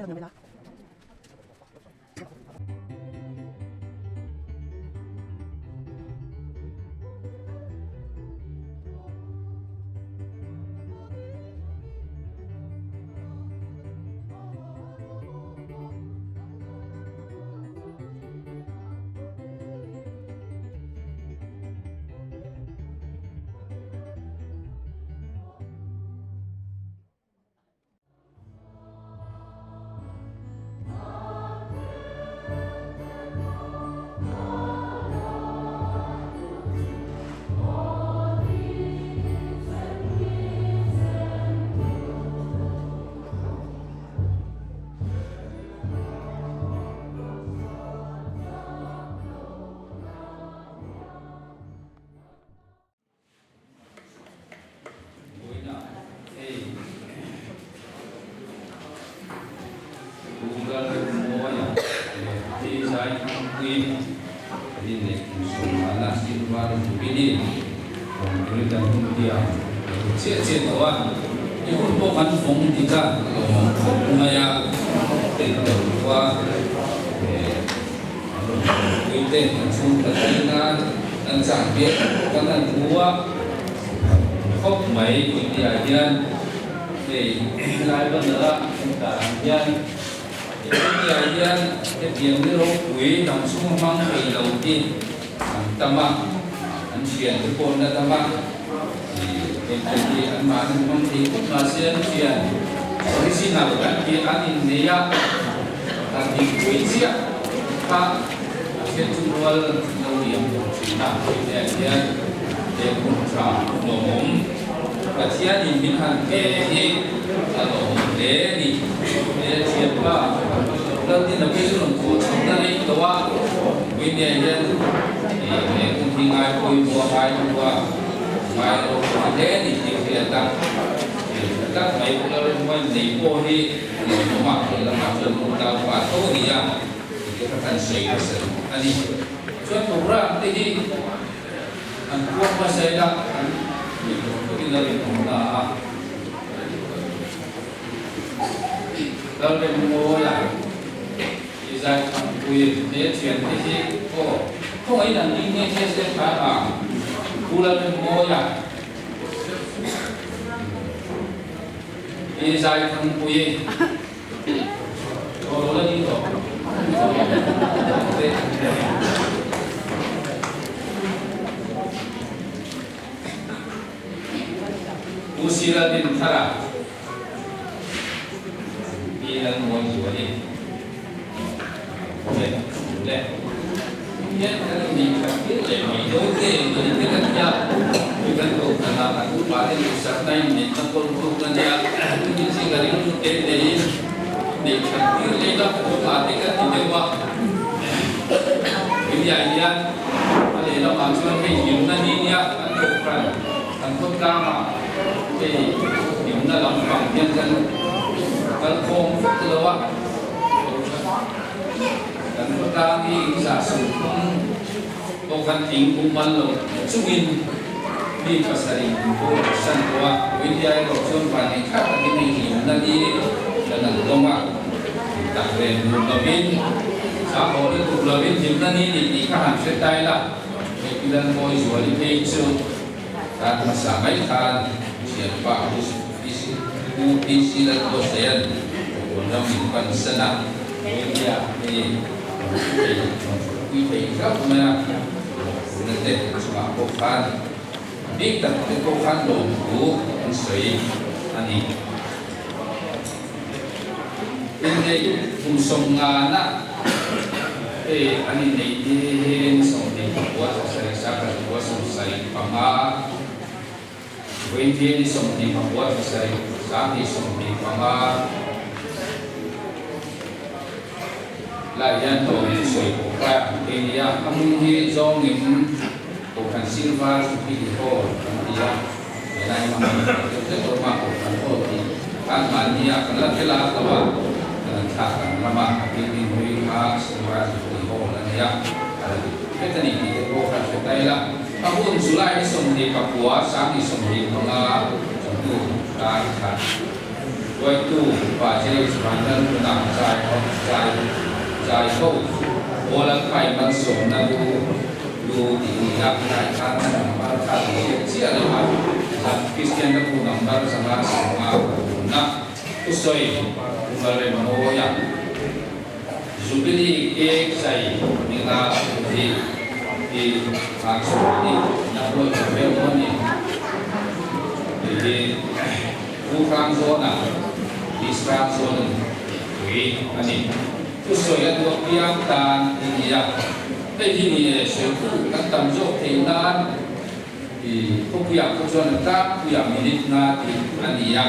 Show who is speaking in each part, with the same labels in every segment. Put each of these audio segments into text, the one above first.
Speaker 1: Vawiinah hei Pu Lalrinmawia leh Pi Zaithangpuii an inneih kum sawmhana Silver Jubilee awm turin kan hun tiang a lo chiah chiah tawh a, i hun pawh kan fawng dik a, a lo awm khawp mai a, hei ka lo khua An rawn thawhpui te an chhungkhat zel a, an chah biak kan han hmu a, khawp mai India hian hei helai banner a kan dah ang hian India hian hetiang ni ropui dang chhung hmang thei lo hi an tam a, an thian te pawh an la tam a, hei te hi anmahni hmang thei khawp mahse an thian original kan tih an innei a. Kan dingpui chiah kha a then chu rual lo liam tawh thin a, hei te ah hian he hun tha lawmawm Pathianin min han pe hi a lawmawm hle a ni. He thianpa Laldin a phei chu rawn thawh chho na rei tawh a, pui te ah hian he hun hi ngai pawimawh a ngai hnu a, ngai ropui hle a ni tih hriat a, tha tak mai Pu Lalrinmuain nei pawh hi Lawmawmah thei lamah chuan hmun tau pah tho a ni a, tih te kha kan sawi hmasa duh a ni. Chuan program te hi an puang hmasa ila an nih tawh tawhin a rinawm ta a. Lalremngawia i zaithangpui he thian te hi aw khawngaihin an ding nghe nghe se tha ang Pu Lalremngawia. I zai thangpui aw lo la ding tawh. Pu Sila Dinthara Pi Lalmawizuali te leh hian kan inneih that tir leh mai dawn te emaw ni te kan tia tui kan ko hran a kan upa te duhsakna inneihna kawl tluk a nia tukin zing a ringtu te neiin inneih that tir leh ila upa te kan ti deuh a India hian a lehlamah chuan hei hlimna ni nia kan ko hran kan khawtlangah hei hlimna lampang hian kan kal khawm vek lo a. Kan khawtlang hi in zah 30 pawh khan tling kum man lo chungin mi pasarih in pawh a san tawh a, India erawh chuan vanneih thlak takin hei hlimna ni kan an dawng a, tak reng duh lovin, zah haw lutuk lovin hlimna ni ni tih kha han hre ta ila, hei Pilan Mawi Zuali phei chu tan hmasa mai khan thianpa Pu PC Lalbuatsaia'n Kawn ram in pan san a, India hi rawn thupui thei hlauh mai a, lawmthuna te chungah pawh khan a bik tak te pawh khan lawmthu an sawi a ni. Inneih kum sawmngana hei an inneih hi ni 24 thla sarih sakhat 75. Vawiin ni 24 thla sarih 2025 lai hian hlawm chu sawi pawh kai ang thei nia. A hmun hi zawngin Kohhran Silver Jubilee Hall kan ti a, helai hmang hi kan deuh hlek awm a, Kohhran Hall tih khan mahnia kan la hre lak lo a, kan han thlak ang ram a, a building hlui kha Silver Jubilee Hall a nia, a la dik vek a ni tih te pawh khan hre ta ila. A hun July ni 24, 2025 chawhnu tlai khat. Hruaitu Pa James Vanlalhmuna zai zai zai ho Paul an kai malsawmna lu lu tih ni a, helai khan a number kha an hriat chiah lo a, zan Kristian ka bu number 550 pathumna thusawi Pu Lalremmawia Jubilee cake zai ninga thu hi hi nghak chhuah a ni, na huai ta viau dawn a ni tih hi Pu Hrangzawna Miss Hrangzawn pui a ni. Thusawi a duah piang tan i ni a, hei hi ni e sawitu kan tam zawk theih nan i khawpuiah pawh chuan a tlangpuiah minute nga tih a ni a,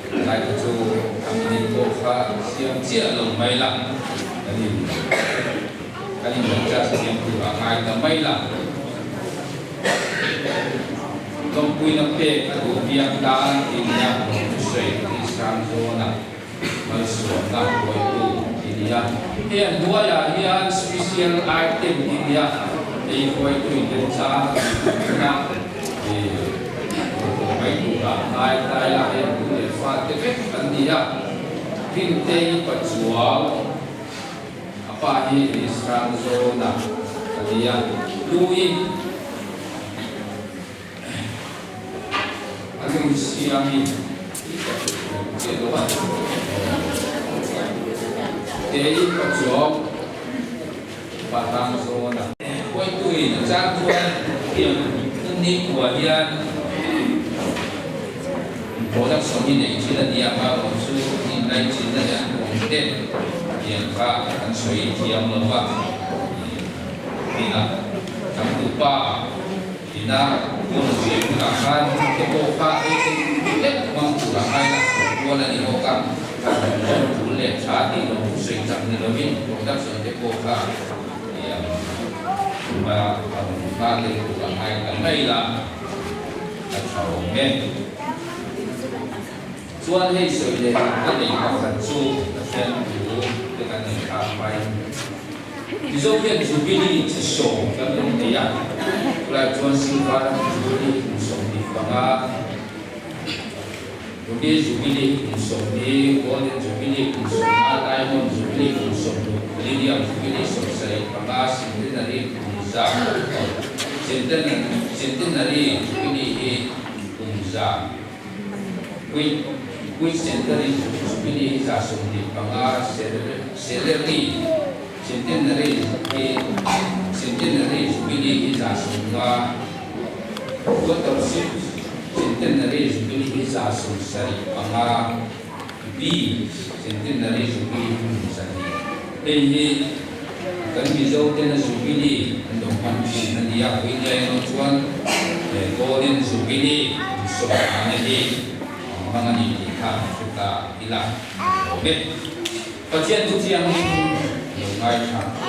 Speaker 1: tlai kha chu a minute pawh kha siam chiah lo mai la, kan in kan in adjust thiam tur a ngai ta mai la. Lawmpuina pek a duh piang tan i ni a, thusawi Isang Zawna. Malsawmna huaitu i ni a. Hei a hnuaiah hian special item i ni a, hei huaitu in remchang a ni tih na i hmuh mai turah ngai tlai lah hian tu leh fate vek an ni a. Rintei Pachuau a pa hi Nisran Zawna a ni a, Lui A nu siami chiah lo a Kei ka chuang Patang zawn a. Huaituin a chang chuan hetiang hun nikhua hian production hi neih thin a ni a, amaherawh chu inlaichinna leh an awm te tiang kha kan sawi thiam lo va tina changtupa Ina hun ve hunah khan te pawh kha ei te lek hmang tur a ngai a, kual a ni bawk a, kan rawn tul leh tha tih lo thu sawi chak ni lovin production te pawh kha a rawn hma tel tur a ngai ta mai la, a tha awm e. Chuan hei sawi leh ka nei pakhat chu Pathian thu te kan ngaihthlak mai. Mizo hian Jubilee chi sawm kan lo nei a, chulai chuan Silver Jubilee kum 25, Ruby Jubilee kum 40, Golden Jubilee kum 50, Diamond Jubilee kum 60, Millennium Jubilee 75, Centenary kum 100, Centenary Jubilee hi kum 100. Quick Centenary Jubilee hi 25, Celery Centenary hi Centenary Jubilee hi 50, Quartership Centenary Jubilee hi 75, B Centenary Jubilee hi kum 200. Hei hi kan Mizo tena Jubilee an lo hman thin a ni a, Puinia erawh chuan Golden Jubilee kum 50 na hi an hmang a ni tih kha an hre ta ila awm e. Pathian thu thiangin lo ngaithla ang che.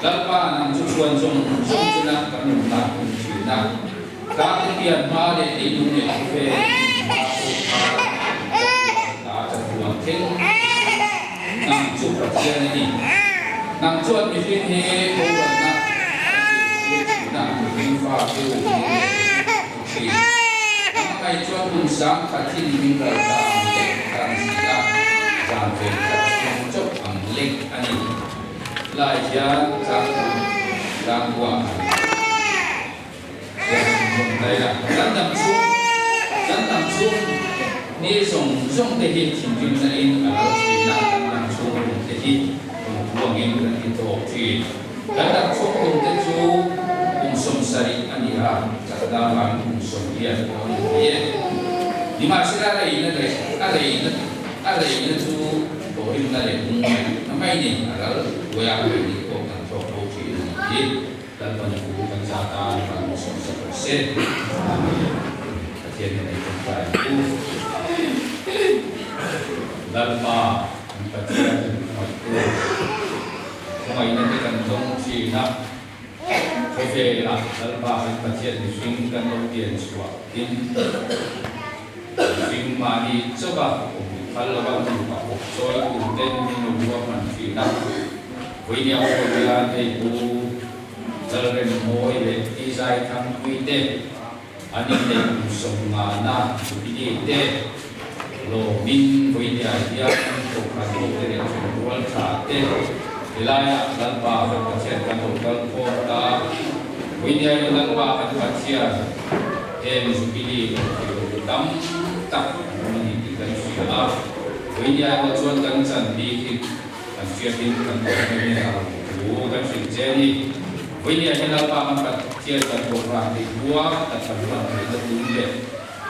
Speaker 1: Lalpa nang chu chhuan zawng zawng chena kan awmna hun thin a. Tlangte pian hma leh leilung leh khawvel hma pawh kha ta chatuan thleng nang chu Pathian a ni. Nang chuan mihring hi borualna a zirtir thin a, mihring fa chu min leh thin. Nang ai chuan kum 10,000 hi nimin ral ta ang lek kha a ni a, zan ve khat chhung chauh ang lek a ni. Lai hian tlangbuah Kan dam chhung, kan dam chhung ni zawng zawng te hi thinrimna in a lo thin a, kan dam chhung kum te hi kum buangin kan ti tawk thin. Kan dam chhung kum te chu kum 70 a ni a, chakna vangin kum 80 pawh a ni thei e. Nimahsela a reina leh a reina a reina chu thawhrimna leh lungngaihna mai ni a ral huai a, keini pawh kan thlawk bo thin a ni hi. Lalpan thu kan za tan kan sawm sak rawh se. Amen. Pathian hian ei tawngtai ang u. Lalpa kan Pathian khawngaihtu, khawngaihna te kan dawng thin a, khawvelah Lalpa kan Pathian mihring kan lo pian chhuah in mihring mahni chauh a awm phal lova nupa awp chawi tur ten min lo ruahman thin a. Vawinia aw hian hei pu Lalremmawi leh Pi Zaithangpui te An inneih kum sawmngana Jubilee te lawmin vawinia hian Kohhran hote leh Thenrual tha te helaiah Lalpa kan Pathian kan lo kal khawm ta. Vawinia hian Lalpa kan Pathian heng Jubilee awm thei lo hi tam tak an awm a ni tih kan hria a. Vawinia erawh chuan kan chan bik hi kan hriatin kan awm em em a lo thu kan hrilh che a ni. Vawinia hian Lalpa kan Pathian kan Kohhran theih huam tak kan hman theihna tum leh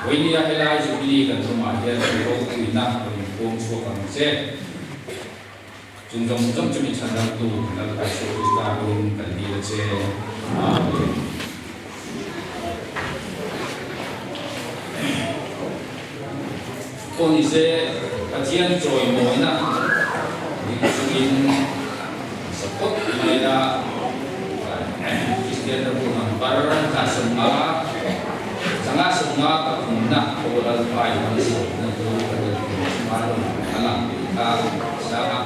Speaker 1: Vawinia helai Jubilee kan tumah hian i ropuina rawn inpuang chhuak ang che. Chung zawng zawng chu min chhandamtu Lalpa Isua Krista hmingin kan dil a che. Amen. Pawh ni se, Pathian chawimawina dik chungin support mai a, Kristian te bu number 150, 150 pathumna pawh Lalpa in malsawmna chu ka rin thei chunga rawn a lang tih kha sang a.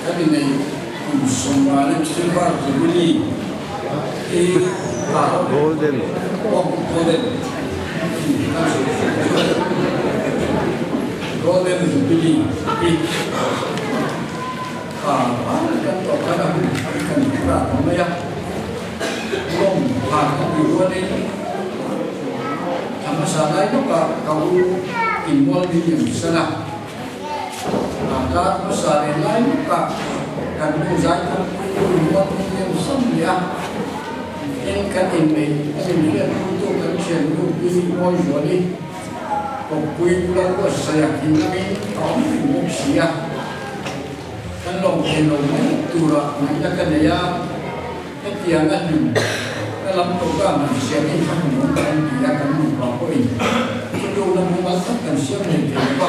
Speaker 2: Kan inei kum sawmnga leh silver jubilee hi
Speaker 3: Golden
Speaker 2: Golden Golden Jubilee hi kan tawh khan a hun kan hrat mai a. Lawng hlan ka tih rualin thla hmasa lai lawkah ka u inmual min em san a, a kar hmasa leh lai lawkah kan nu zaithangpui u inmual min em san leh a, tin kan inneih kan inhriatpuitu kan thiannu Pi Mawizuali kawppui bula ruatsaia thinlamin a awm reng bawk si a, kan lawm thei lo mai turah ngaihna ka nei a. Hetiang a hlim ka lam program han siam in thla hmun awm kan ti a, kan nupa pawhin thuthlukna mumal tak kan siam nei thei lo va.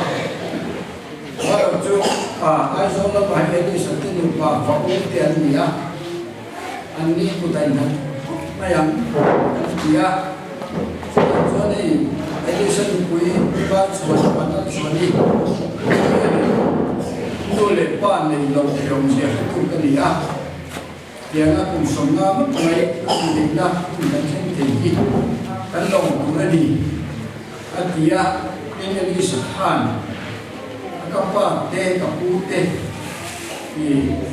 Speaker 2: Erawh chu Aizawl lamah hi Elisa te nupa fa u te an ni a, an ni kut a inhat khawp mai ang kan ti a. Chutah chuan hei Elisa nupui va chhuan pan a chuan i nu leh. pa nei lo hrehawmzia hretu ka ni a, tianga kum 50 ngawt mai a inneihna hun kan thleng thei hi kan lawm tur a ni, a ti a. Tin, Elisa khan a ka pa te, ka pu te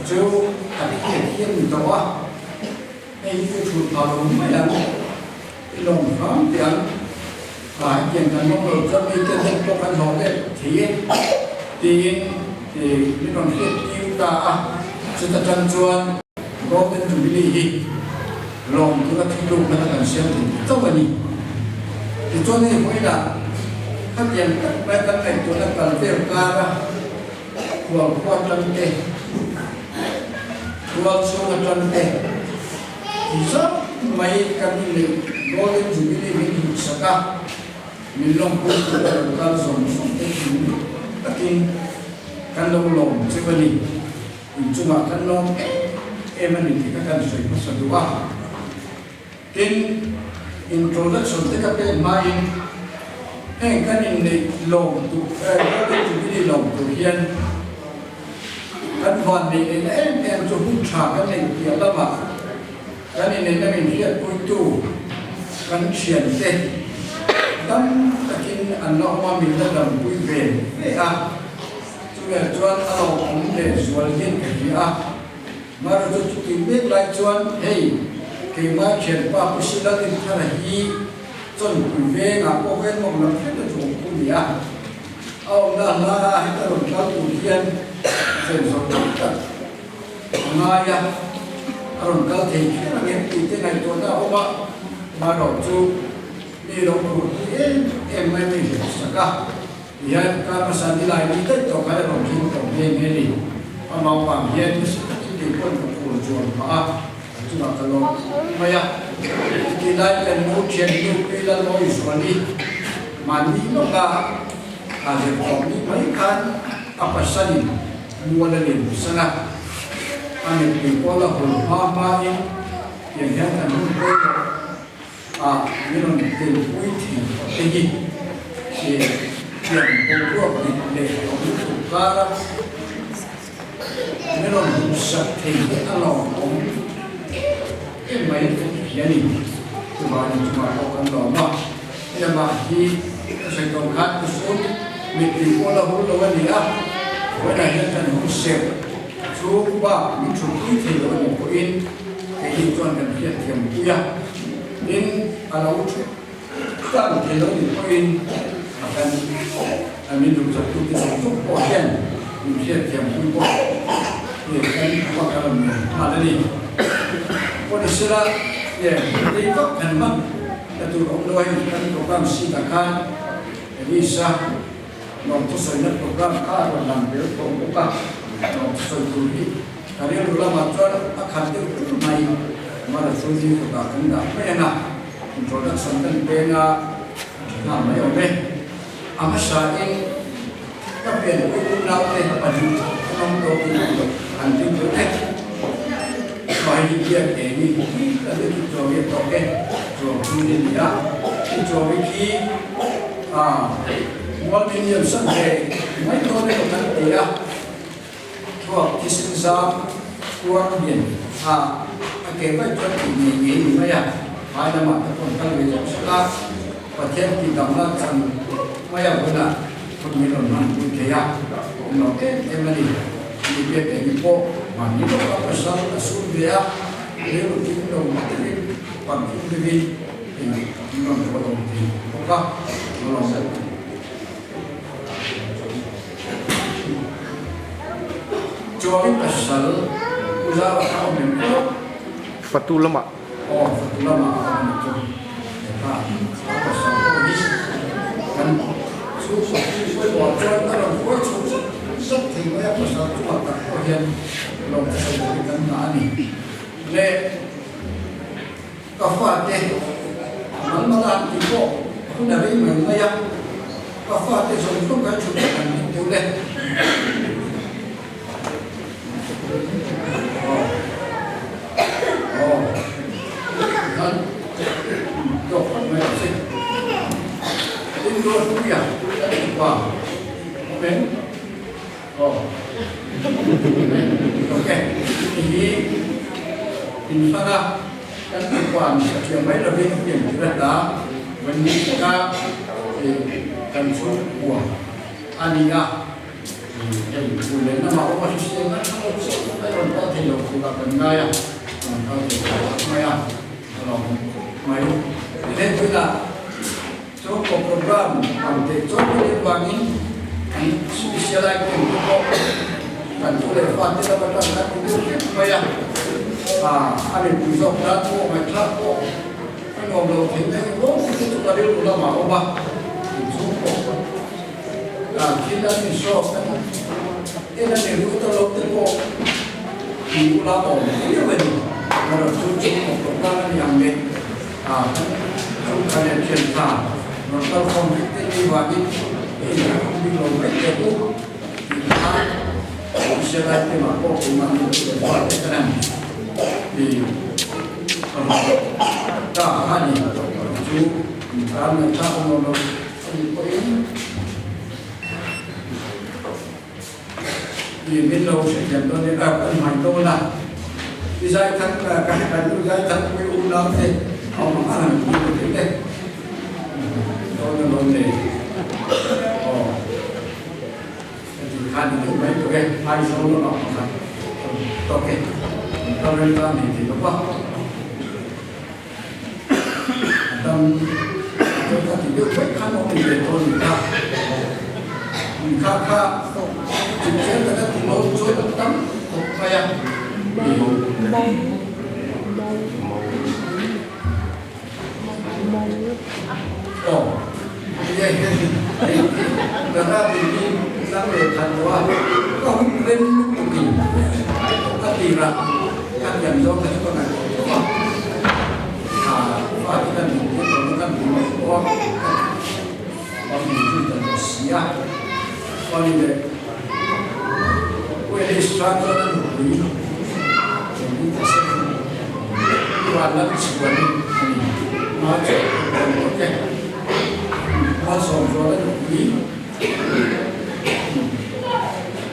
Speaker 2: chu a thiat hi a ni tawh a, hei hi chu thut phah lo mai ang, i lawm hram teh ang. A hetiang kan awm lo chuan mite hnen pawh kan hlawh let thei e tiin min rawn hriat tir ta a. Chuta tang chuan Golden Jubilee hi lawm tura thil lukna kha kan siam thei chauh a ni. Tichuan hei vawiinah khatiang tak mai kan ngaihtuahna kal vel kara khualkhua tang te, tual chhung atang te, Ti zauh mai kan inneih Golden Jubilee min hmuhsak a, min lawmpui tur a lo kal zawng zawng te thinlung takin kan lo lawm cheu a ni. Inchungah kan lawm em em a ni tih kha kan sawi hmasa duh a. Tin, introduction te ka pek hmain heng kan inneih lawm duh Golden Jubilee lawm tur hian Kan van neih neihna em em chu hun tha kan neih piah lamah kan inneihna min hriatpuitu kan thiante dam takin an la awm a, min la dampui ve ve a. Chuveh chuan a lawmawm leh zual hian ka hria a. Mara chu chuti mek lai chuan hei keimah thianpa Pu Silalin Thara hi chawnpui vengah pawh vel mawm lam hret a chu awm pu ni a. A awmna hla a heta rawn kal tur hian zen zawh tak tak a ngai a, a rawn kal thei kher ang em tih te ngaihtuahna a awm a, marawh chu mi lo phurpui em em mai mi hlep sak a, tihian kar hmasa ni lai ni daih tawh khan a rawn thleng tawh nghe nghe ni. A naupang hian nasa takin kei pawn ka phur chuan phah a, a chungah ka lawm khawp mai a. Chutih lai kan nu thian nu Pi Lalmawizuali mahni lawka a zir tawh ni mai khan a pasalin mual a len san a, a mipui pawh la hul hma hmain tiang hian kan hun pawimawh a min rawn telpui thei tawh te hi tiang boruak dik leh awm lutuk kara min rawn hmuhsak thei hi a lawmawm em mai hi a ni. Chuvangin chungah pawh kan lawm a, hei amah hi ka sawi tawh khan pu Sum mipui pawh la hur lo a ni a, vawiinah hian kan hun serh chu bak min thutpui thei lo a nih pawhin keini chuan kan hriatthiam pui a, tin a lo thu tlang thei lo nih pawhin a kan a min duhchawptu te zawng zawng pawh hian min hriatthiam pui bawk tih kan va ka rawn nei nghal a ni. Pawh ni sela nge rei vak kan hman la tur awm lo a hei kan program sheet ah khan Elisa lawmthu sawina program kha a rawn lang tel tawh bawk a, lawmthu sawi tur hi ka rilru lamah chuan a khat deuh tul mai. Mara chu ni kawtah kan dah mai ang a, introduction kan peng a, a tha nghal mai awm e. A hmasain ka pianpui unaute pahnih an awm tawh tih ka han ring deuh e. Mahni biak eng i hi ka ni ki chuang e tawk e chuang chu ni ni a. Ki chuang i khi a mual min liam san ve mai dawn emaw kan ti a. Thluak thisen zam kuar lian a a ke vaih chuan tih ngei ngei ni mai a. Phai lamah te pawh an kal ve zawk sak a. Pathian tih damna chan mai a hunah hun min rawn hman pui thei a, awm lo em em a ni. Mi biak eng pawh mahni lawka pasal a sum ve a, rilru kim lo takin pan thum deuhin eng min rawn rual awm thei bawk a, lo lawm. Chuangin pasal u zau a kha awm em pawh.
Speaker 3: Fatu lamah.
Speaker 2: Aw fatu lamah a awm a ni chu. Heta a pasal pawh hi kan chhungkaw pawimawh chuan a rawn huai chho zat zat thei mai a, pasal chungah tak pawh hian lawmsawi hi kan ngah a ni. Le ka fate mal mal a han tih pawh hun a rei mai mai a, ka fate zawng zawng kan chhun kan hlim deuh le. Ok, hei hi inhlan a, kan tupa ni satliah mai lovin piantir a hla vawi taka kan chhungkua a ni a, hei pu leh lamah awm a hrisel ngat ngat chu a rawn kal thei lo turah kan ngai a, a rawn kal thei lo tak mai a, a lawm mai. Hei tunah. Chawngkaw program ang theih chuan ka nih vangin an special item te pawh kan thu leh fate lam atang khan ti deuh hlek mai a, a mipui zawk tan pawh ngaihthlak pawh a nuam lo thei mai ang aw tih te chu ka rilru lamah a awm a, inchhungkaw thil an insawk an en a ni ru ta lo te pawh tih ula awm viau a ni, erawh chu chhungkaw program a ni ang leh. Chhungkhat leh thiantha rawn kal khawm vek te ni vangin hei hi a awm bik lo mai teh u tih kha official lai te mah pawh keimah ni leh buai te ka ni ti ka rawn ta kha ni chu tan ngaihthlak awm lo lo a nih pawhin Ti min lo hrethiam dawn nia ka kan hmai dawn a, i zai that ka kan nu zai that pui unau te a awm ang ang tih ka theih e dawn a lawm le aw ka tih khan i deuh mai tawh e Aizawl lamah pakhat tawk e ka rel ta nei thei lo va A dam chuan ka ti deuh vek khan awm ve dawn ni kha. Min kha kha chipchiar taka ti lo chuan a tam khawp mai a. Aw, hei hei ka ra tih hi tlang leh khat lo a, ka hun rem lutukin ka tir a, ka thiam zawng kha chu ka ngaihtuah thung a, fa te kan hmuh tir tawh na kan hmu mai pawh a, ka hmu zui ta tawh si a, chuanin leh Wales tan chuan a nupui engtin ta se Iran lam chhuanin a ni hma chu a rawn tawk e. Hmasawm zual a nupui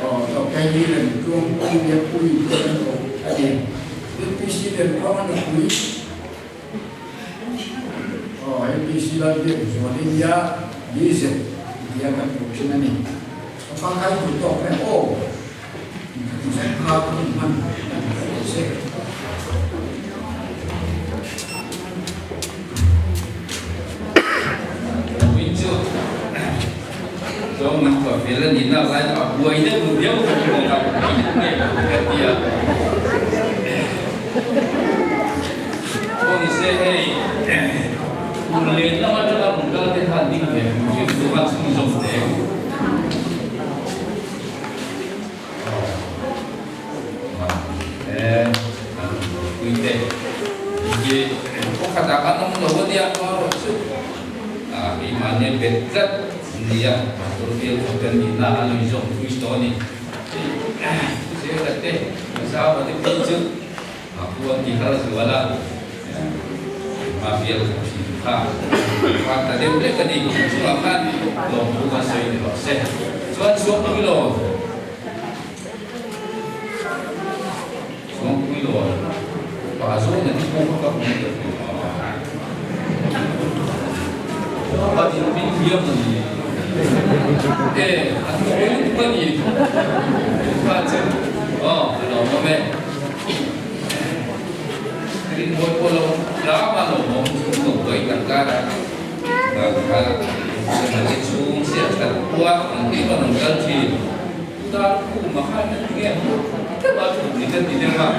Speaker 2: aw Doctor hi Remtluang Pu nge Pui tih an awm a ni. NPC Remtluang a nupui aw NPC Lalbiak zual India DZ tia kan hmuh thin a ni. Ka pangkai tur tawk reng aw.
Speaker 1: Min chu zawng min kuah fel a nih nak lai a buai deuh deuh ka ti bawk a, buai deuh nge ka ti a. Pawh ni se hei kum len lam atanga rawn kal te khan ding ve hrim hrim chu a chhunzawm teh. Puite hi pakhat ah kan awm lo a nia erawh chu keimahni a bet tlat a nia pastor bial khat kan nihna a lo inzawm thui tawh a ni. Zela te Zau te phei chu a pu an ti har zual a, keimah bial khat thin kha khan ta deuh lek a ni. Chungah khan lawmthu kan sawi ni rawh se. Chuan Suangpui law. Suangpui law. Pa zawn a ni pawh kha ka hmu ta tih a. Pa din min hliam a ni. E, a thawi lutuk a ni. Pa chu, aw, a lawmawm e. Rinhawi pawh lo tlama lawmawm chung lo buai tak kar a. Kha Sangha chhung chiah that khua ang hi rawn kal thin. Dar khum a khan a ti nge deuh a thut ni ka ti deuh a.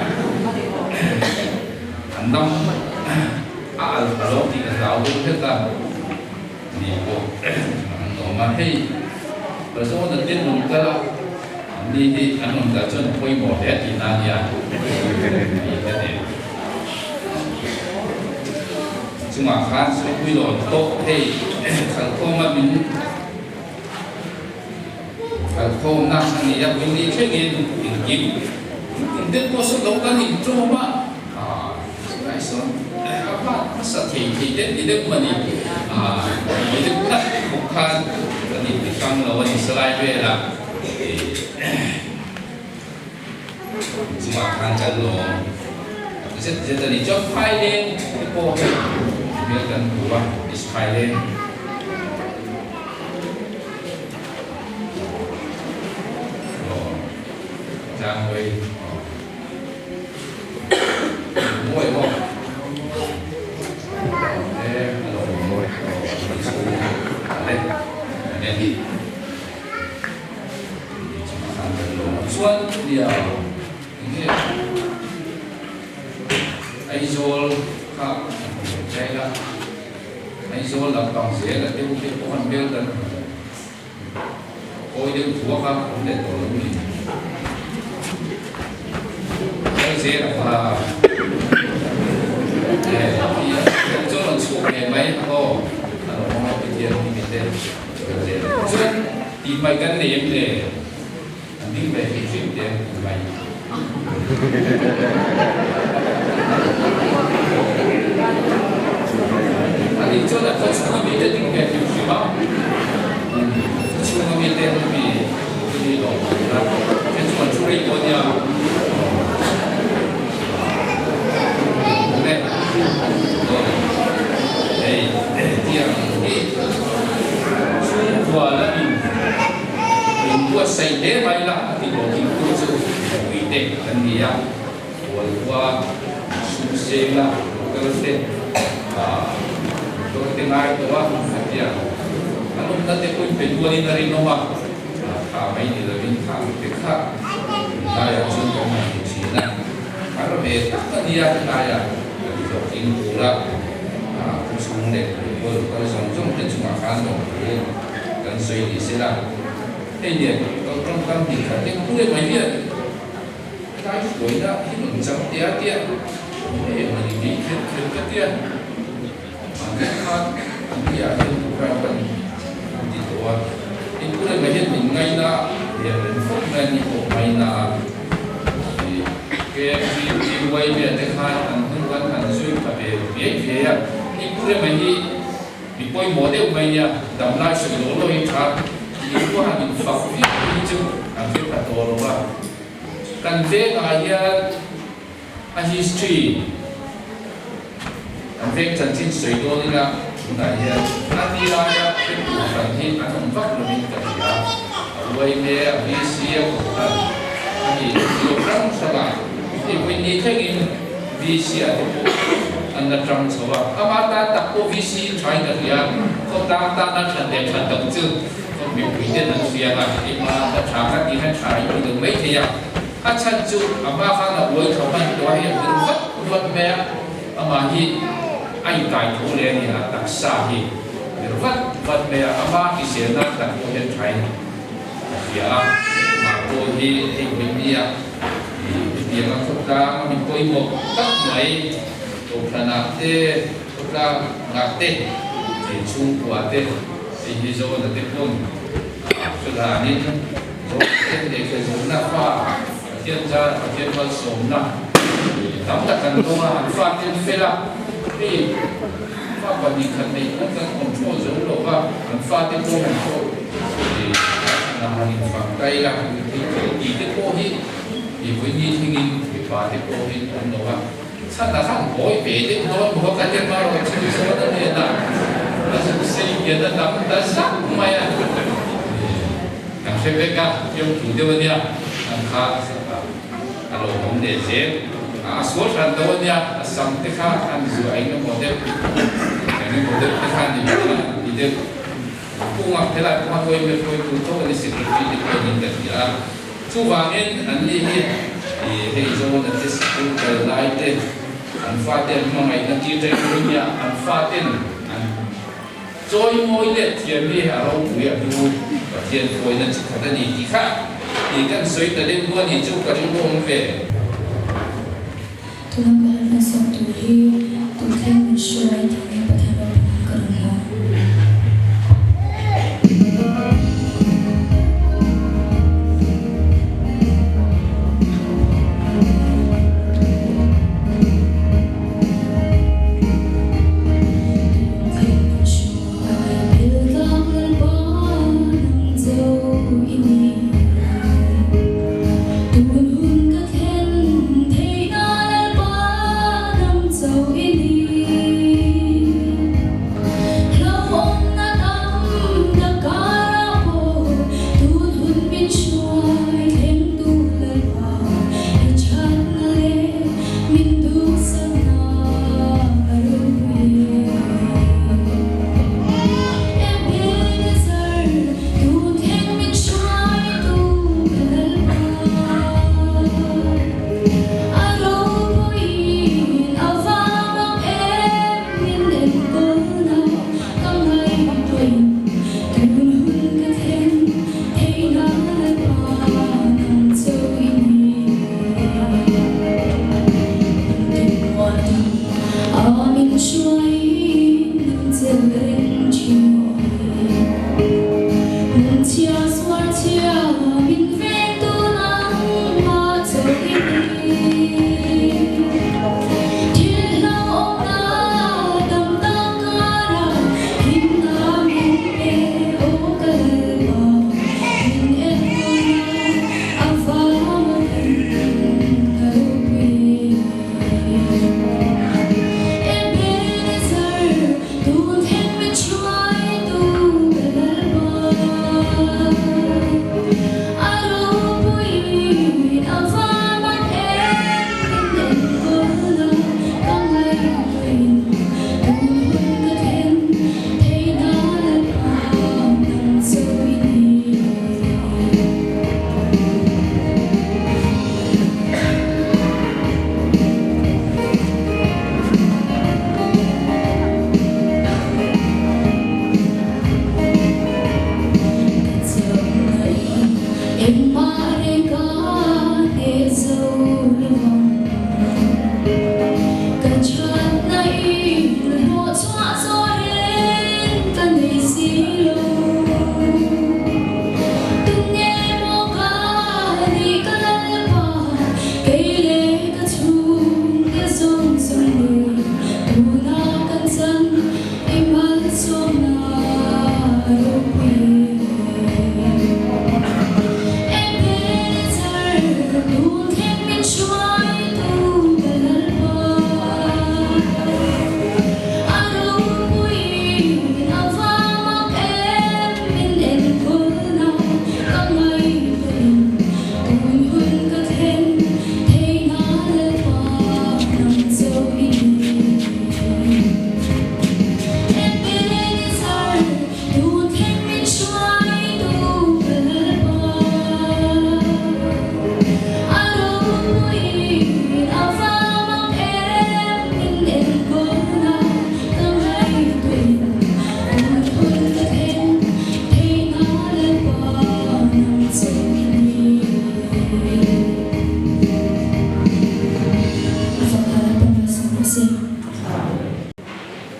Speaker 1: A nam a al pha lo tih ka hlau deuh hlek a. Ni pawh an awm a. Hei Pazawn a te rawn kal a, an ni hi an rawn kal chuan pawimawh hle tihna a nia. Ni ka ti. Chungah khan Sawipui lawn pawh hei khalkhawma min khalkhawmna a ni a, Puini thlengin engkim engtin pawh sawn lo kan intawm a, tunah sawn a hma hmasa thei thei deuh ni deuh a ni, ni deuh tak bawk khan kan inti hrang lo a ni salai velah. Chungah khan kan lawm zet zet a ni. Chuan Phaileng te pawh hi hmel kan hmu a, East Phaileng. Aw, Tlangmawii aw. Mawi maw? Aw, e, a lo mawi. Aw, a ni. Chuan nia enge Aizawl kha an hmu ve chai la, Aizawl lampang zel a deuh te pawh han bel dan kawi deuh thuak a awm leh tawh lo ni. Kal zel a kha chuan rawn chhuak ve mai aw a lo awm a Pathian hming te. Chuan tih mai kan nei em le? An ding ve hrim hrim te an ti mai. Ani chuan a khaw chhunga mite ding ve hrim hrim a, khaw chhunga mite hemi hemi lawm tur a, then chu an thu rei tawh ania. Hei tiang hi chhungkua lamin min buatsaih hle mai la a ti hlawhtlingtu chu mipui te an ni a, Hualhua sum seng la hotel te motor te ngai tawh a a ti a, an awmna te pawhin pe dualin a rinawm a. Tha mai ni lovin thang te kha tunlaiah chuan kan han ti thin a, har ve tak a nia helaiah kan hlawhtling tura thu chhung leh khawl kal zawng zawng te chungah khan lawm thu kan sawi ni se la, hei nen tawngkam hnih khat eng pur em mai hian helai hruaina hi rawn chang tia tia em a ni tih kher kher ka tia. Mahni khan an biah hian program kan ti tawh a, hei pu Rema hian min ngaina leh reng fawk mai a ni pawh ngaina a, KMGPY vel te khan an hnung kan han zui pha ve viai viai a, hei pu Rema hi mi pawimawh deuh mai nia, damlai sawi law law hi tha, min pawh han infak viau hi chu an hre pha tawh lo a, kan vengah hian A history an veng chanchin sawi dawn ila tunah hian a ni laia hretu hran hi an awm vak lovin ka hria. A uaime, a VC, a kohhran a ni lo hrang hrang a, hei vawi ni thlengin VC ah te pawh an la tang chho a, ama tan tak pawh VC in thain ka hria, khawtlang tana that leh that loh chu khaw mipui ten an hria a, keimah ka tha ka tih khan tha in ti lo mai thei a. A chhan chu a hma khan a uai tho hman tawh a, hei a hmel vat vat mai a, amah hi a inkai tho leh a ni, a taksa hi a hmel vat vat mai a, ama hrisel nan tak pawh hian thain a hria a, mah pawh hi hei Vawimia hetianga khawtlang a mi pawimawh tak mai Kohhranah te, khawtlangah te, chhungkua te, hei hi Zona te pawn hre danin Zawhte leh Hrezawmna fa Pathian zar Pathian malsawmna tam tak kan dawng a, an fate an fel a, hei fa 2 khat neih pawn kan control zo lo va, an fate pawh han pawh han han infak tai la, thil thil tih te pawh hi i vawiin thlengin mipa te pawh hi an awm lo va, chhan ah khan hawi ve deuh dawn maw ka ti hma rawh chu zawn a nen a, a zuk sei hian a dang ta zak mai a. Kan hre vek a, piang thu deuh a nia, an kha a lo awm leh zel a, a sual hran lo a nia, a sam te kha an zuah eng emaw deuh, eng emaw deuh te kha ni lo a, an ti deuh kung a, helai pawh a hawi hmel hawi tur tho a ni, secretary te pawh in ka hria a, chuvangin an ni hi hei zawn a te sikul kal lai te, an fate an hmangaihna tir reng reng nia, an faten an. Chawimawi leh thiamhi a ropui a hnu Pathian pawina chi khat a ni tih kha i kan sawi ta deuh hnu a ni chu ka rilru awm ve.
Speaker 4: Tuna ka han hmasak tur hi tun thleng min hruai tiin Pathian ropui ka rawn hlan.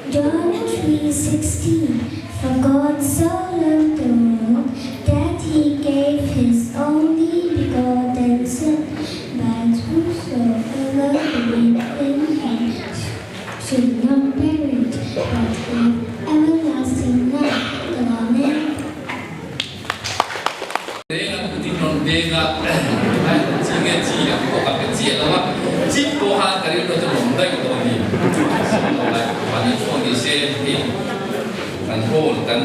Speaker 5: John 3:16 For God so loved the world that he gave his only begotten Son, that whosoever believeth in him should not perish, but have everlasting life. Amen.
Speaker 1: Denga kutin rawn denga ai chi nge chi ang pawh ka pe chiah lo a, chip pawh khan ka rilru chu rawn daih tawh a ni. Sawi lai van in pawh ni se hei kan hall kan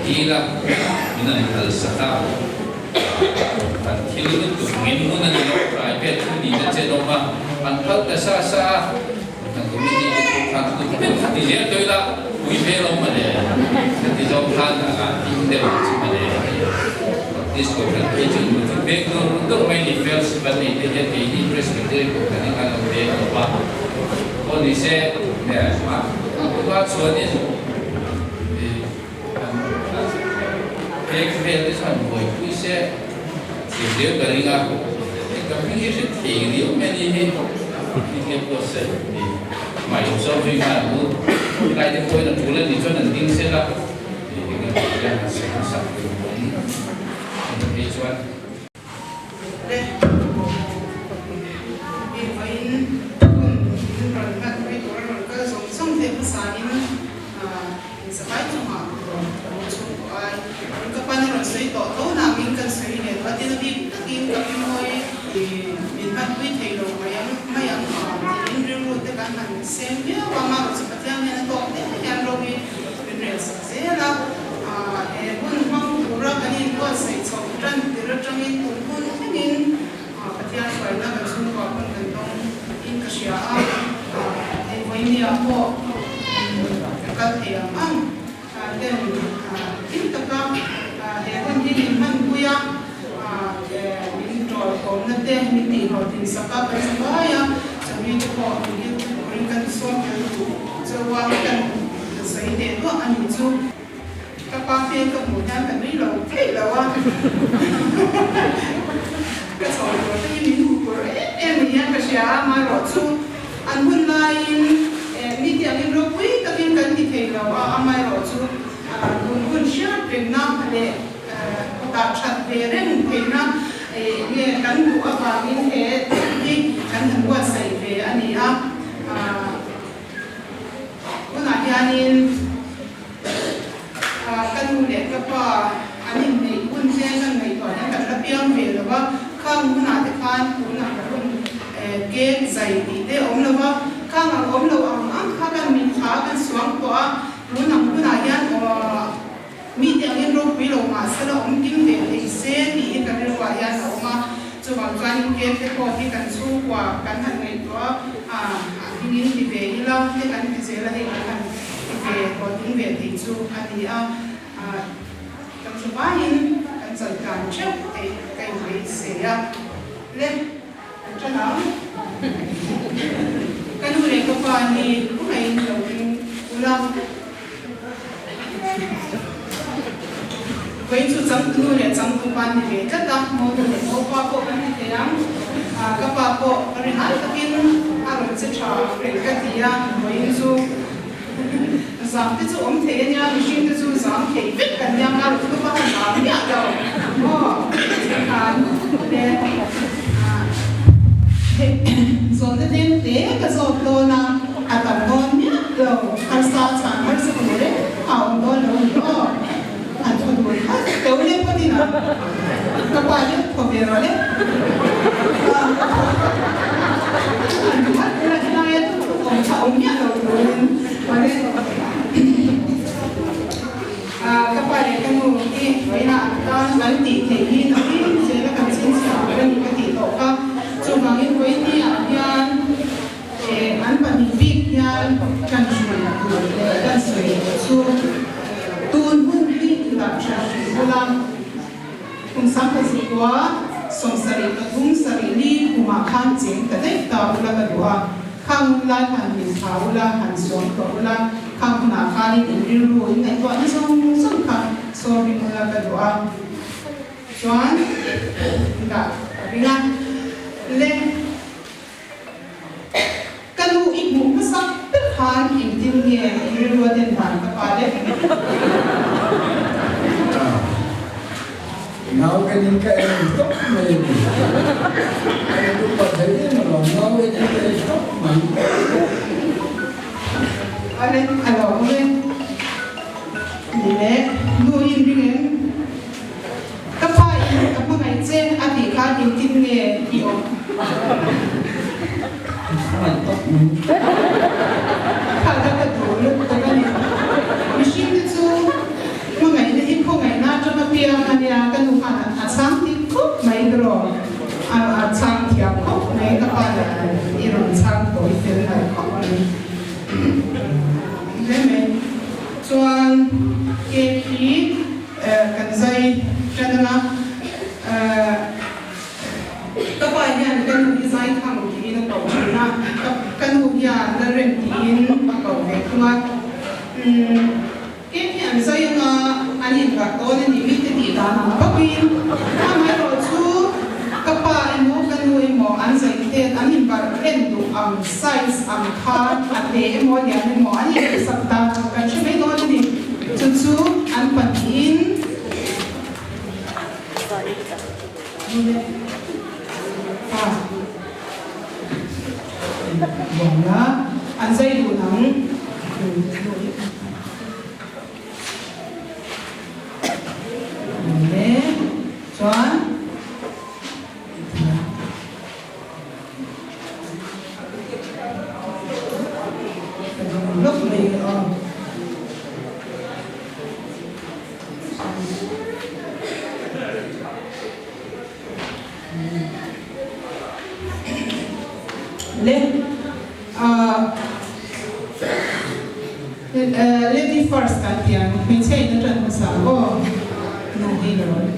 Speaker 1: dil a, min an phal sak a, kan thil lutuk ngin ngun a ni lo, private thil ni te chen awm a, an phal ta sa sa a. Kan committee te pawh khan kut pet kha ti zel tawh ila pui ve lo mawle ka ti zawng khan a ngah ding deuh ang chu mawle Baptist Kohhran phei chu nu chu pek dur dur mai ni fellowship an nei te hian keini Presbyterian Kohhran hi kan lo pek lo va pawh ni se a chuanin an pek vel te chuan buaipui se thil riau ka ring a, hei ka hming hi hre thei riau mai a ni hi hming pawh sawi ni mai zawk zui nghal ang u helai te pawhin a tul a nih chuan an ding sel a tih hi kan tih hian han sawi hmasak tur awm a ni phei chuan.
Speaker 6: Le i vawiin hun in rawn hman pui tur a rawn kal zawng zawng te hmasain Insakai chungah rawn tho chhung tawh ai. Ka pan a rawn sawi tawh tho nangin kan sawi leh lo a, tin a bik takin ka pi mawi min hmanpui thei lo mai ang mai ang tiin rilru te kan han seng viau a, amaherawh chu Pathian hian a tawk hle hian ro hi min rel sak zel a, he hun hmang tura kan inbuatsaih chhoh tan tir atangin tun hun thlengin Pathian hruaina kan chhungkua pawn kan dawng in ka hria a, hei vawinia pawh ka kal thei ang ang ten hlim taka he hun hi min hmanpui a, min tawlkawmna te min tihhlawhtlin sak a, kan sa vai a, chawlhni te pawh min hil turin kan sawm tel duh chauh a, kan sawi teh duah a nih chu. Ka pa hmel ka hmuh hian ka nui lo theih lo a, ka chho tur te hi min hmu pur em em ni hian ka hria a, amaherawhchu an hun laiin mi tiangin ropui takin kan ti thei lo a, amaherawhchu tun hun hriat rengna leh. dah that ve reng theihna enge kan duh avangin he hi kan han buatsaih ve a ni a. Tunah hianin ka nu leh ka pa an inneih hun te kan ngaihtuah hian kan la piang ve lo va, khang hunah te khan tunah ka hun cake zai tih te a awm lo va, khang ang awm lo ang ang kha kan mitthla kan suang tawh a, tun ang hunah hian mite angin ropui lo mah se la awm kim ve thei se tih hi ka rilruah hian a awm a, chuvang chuanin cake te pawh hi kan chhungkua kan han ngaihtuah a, a hmingin ti ve ila te kan ti zel a, hei kan han ti ve hlawhtling ve thei chu a ni a, kan chu vaiin kan chaltlan theuh theih ka inbeisei a, le kan tan ang. Ka nu leh ka pa hi khawngaihin lo ring ula. Vawiin chu changtunu leh changtupa an ni ve tlat a, monu leh mopa pawh kan ni thei ang. Ka pa pawh rinai takin a rawn che tha reng ka ti a, vawiin chu zam te chu awm thei a nia, mihring te chu zam thei vek kan nia, ka rawn thupa kha zam miah lo maw khan le zawhna tlem te ka zawt dawn a, a tam dawn miah lo. Harsa chhan harsa tur reng a awm dawn lo ni aw. An thaw dun khat teuh leh phawt in a ka pa deuh thaw ve rawh le. An khat ula helaia thuthluk awm kha awm miah lo turin awle. Ka pa leh ka nu hi vawiinah an tan kan tih theih hi nakin zela kan chhinchhiah tur a ni ka tih tawh kha. Chuvangin vawiin ni ah hian An pahnih bik hian kan hruai tur leh kan sawi tur chu tun hun hi dah tha hrih bula kum 19 73 sarih li kumah khan cheng ta daih ta ula ka duh a, khang hun lai han min thla ula, han suam tawh ula, khang hunah khanin in rilru in ngaihtuahna zawng zawng kha sawr ring ula ka duh a. Chuan dah ka ring a le. Ka nu i hmuh hmasak ber khan engtin nge i rilru a den dan ka pa le?
Speaker 2: Nau enin ka en tawp mai a ni. Ka en upa thei em alawm, nau enin ka en tawp mai.
Speaker 6: Ale, a lo awm e. Ni le, nu i inring em? Ka pa in ka hmangaih che a tih khan engtin nge i awm?
Speaker 2: Hmangaih tak mai.
Speaker 6: Khalh a ka duh lutuk tak a ni. Mihring te chu hmangaihna hi khawngaihna atanga piang a nia, ka nu khan a chhang dik khawp mai erawh a chhang thiam khawp mai, ka pa lah i rawn chhang tawi fel nalh khawp mai. Hle mai. Chuan cake hi Kan zai tan anga ka pa hian ka nu hi zai thang tiin a koh thin a, ka nu hian Lalrem tiin a koh ve thung a. Cake hi an zai anga an inbarh dawn a ni mite tih dan ang bawkin amaherawh chu ka pa emaw ka nu emaw an zai tet an inbarh rem duh ang size ang khan a te emaw lian emaw an induhsak dan ang kan hre mai dawn a ni. Chu chu an pahnihin pa buaina an zai dun ang. Chuan. Ka ding lawk mai a. Le Lady first kan ti ang hmeichhia in a ṭan hmasa ang aw nu hi la rawn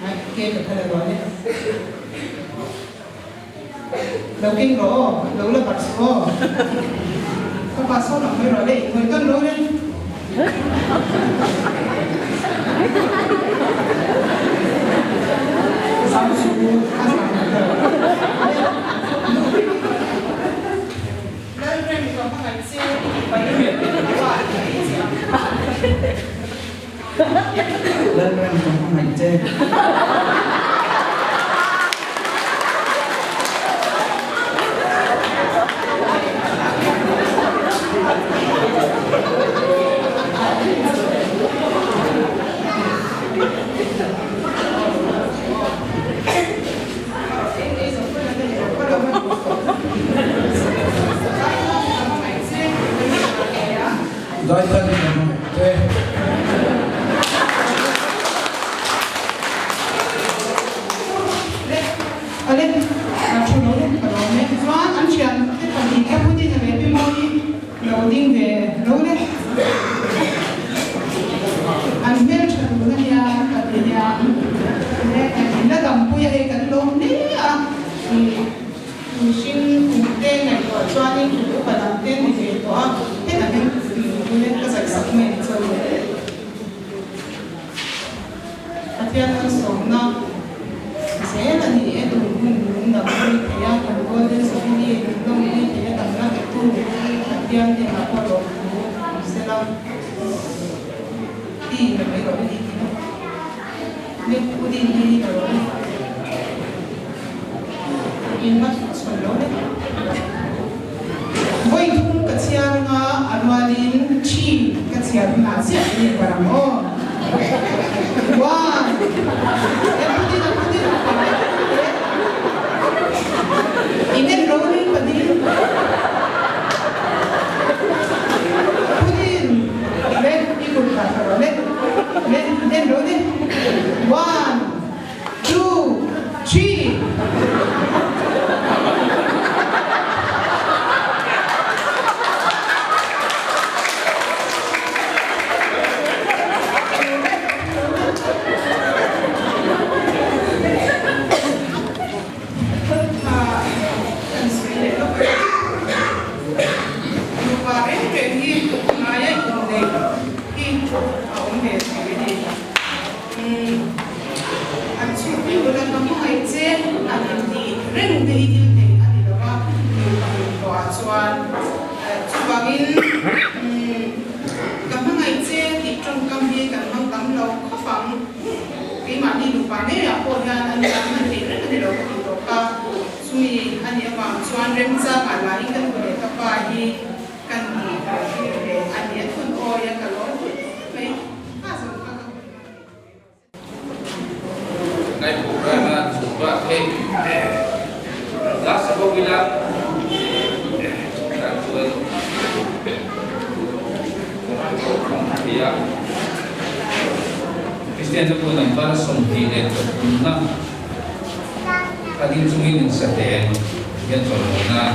Speaker 6: ai ke ka kha la rawn e. Lo keng rawh aw, lo la barh suh aw. Ka pa sawn ang mai rawh le, inhawi tawn lo reng. Zam suh u, a zam lo. Lalrem ka hmangaih che i ti paih ka pa i hmangaih che ang.
Speaker 2: Lalrem. Lalpan in a hmangaih che.
Speaker 6: Le, ale, a thu lo le, ka lawm e. Chuan an thian te pahnih te Putin leh Pi Mawi lo ding ve lo le. An hmel tha dun ania an pahnih nia. Le, kan in la dampui a hei kan lawm hle a. Mihring kum te ngaihtuah chuanin kum upa dang te ni ve tawh a, hetah hian ule ka zaih sak mai ang che u. Pathian malsawmna zel a ni e, tun hun lung dang pui thei a, kan Golden Jubilee min lawmpui thei a damna petu Pathian hnenah pawh lawmthu awm sela ti la mai rawh u ni ti maw? Ne u din hi ni ta rawh u. In la chhawn lo le. Vawi thum ka chhiar anga a rualin thi ka chhiar hunah chiah in in parh ang aw. One. E putin a putin a pa e. In en ro ring panin. Putin le i kut dah thla rawh le. Le en ro ni. One. Two, three. Nupa reng reng hi ngaia inneih hi a awm ve thei a ni. An chhungte bula ka hmangaih che an intih reng te hi thil theih a ni lo va, nupa nun tawhah chuan. Chuvangin ka hmangaih che tih tawngkam hi kan hmang tam lo khawp ang. Keimahni nupa ngeiah pawh hian a nia hman theih reng a ni lo ka tih tawh kha. Chumi a nih avang chuan remchangah lahin ka nu leh ka pa hi kan tih tir ve a ni. A thun awi a ka lawm khawp mai.
Speaker 1: Ngai program a chhungkua theih last bawk ila tah chuan thei a Kristian te pawh number 23 na a ding chungin in sa hle hian chawlhmawna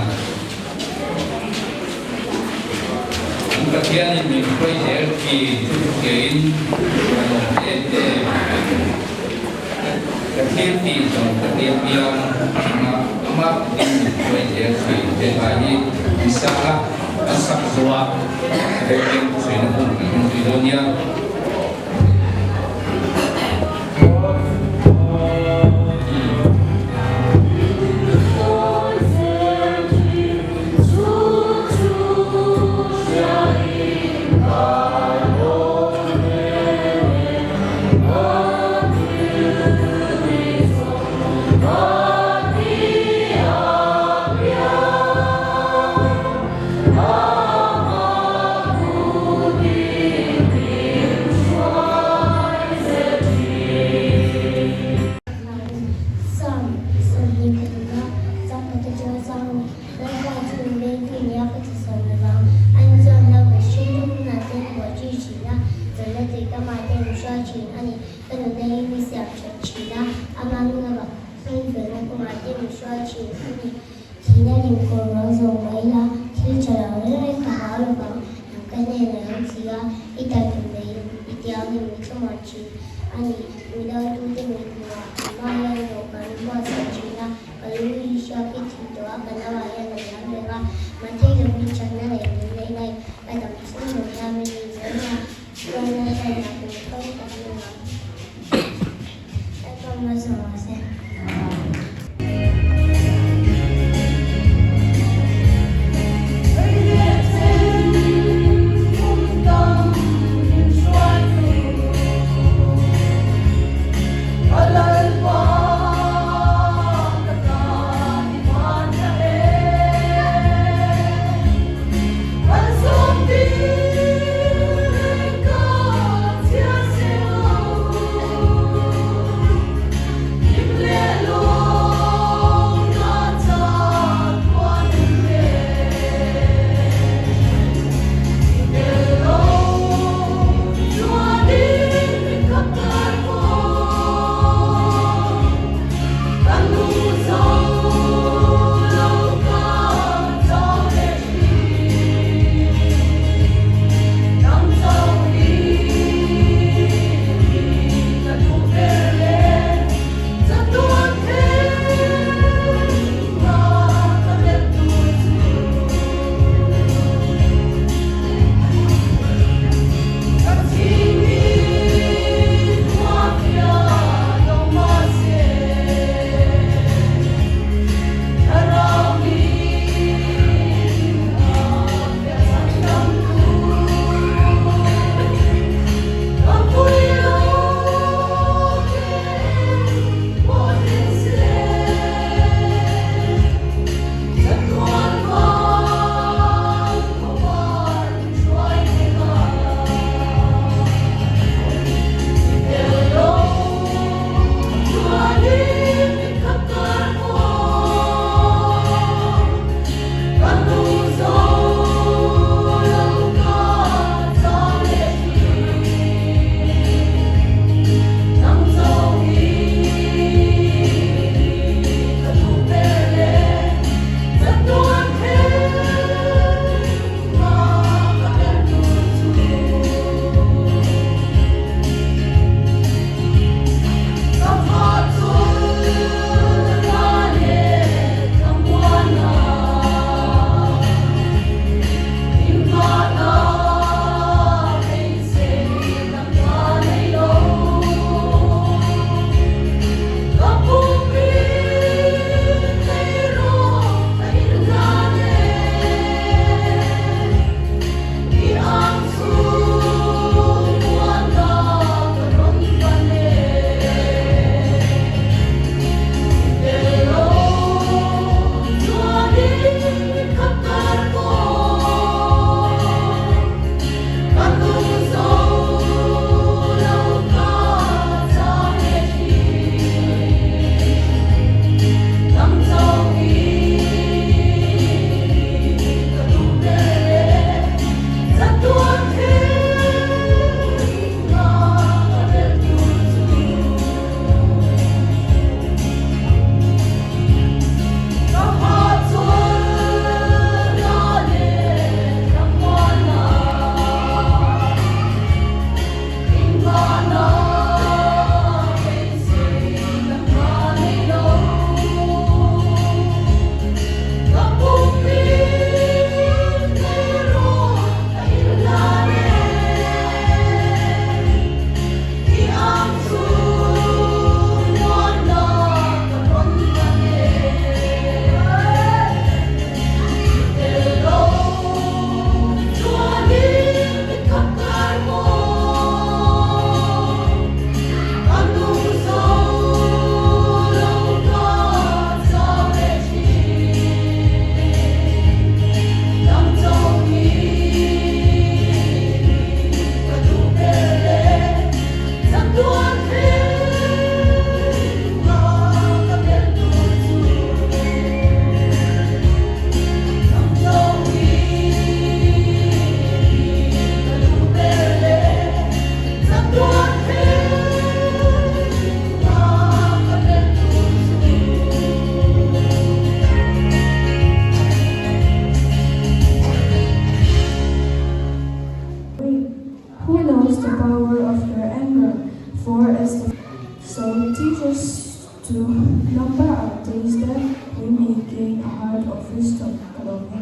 Speaker 1: An Pathianin min hruai zel tih chu hriain ka lawm em em. Ka thil tih zawng ka ti apiang anga amah putin min hruai zel thin te lai hi an sak a, an sak zawh a Rebeng thusawiina hun kan hmang zui dawn nia.
Speaker 5: Psalm 23 chang khat atanga chang ni Lalpa chu in vengtu nia ka thisawm lovang. Ani chuan hla kut hring thum hunah te in buai ṭi ṭhin a, chawlhna tui kamah te in hruai ṭhin a ni. Ka nunna hi mi siam ṭhat ṭhin a, ama nunga bak hmingfelna kawngah te min hruai ṭhin a ni. Thihna lim kawr ruang zawng mai la, thil ṭha lo reng reng ka hau lovang, nang ka hnen a lo thi a, i tal tum leh i tiangin mi thlamuan ṭhin a ni. Mi dotute mit hmuhah amah hian dawhkan a buatsaih ṭhin a, ka lu hi hriak i thih tawh a, ka nauah hian a liam reng a, mahse lovin ṭhatna leh min neih ngai ka dam chhung lo hian min nih zel a, hruaina hranah kum thawm tak nung ang. Lalpa malsawm rawh se.
Speaker 4: Who knows the power of your anger? For as the So teach us to number our days that we may gain a heart of wisdom. Ka lawm e.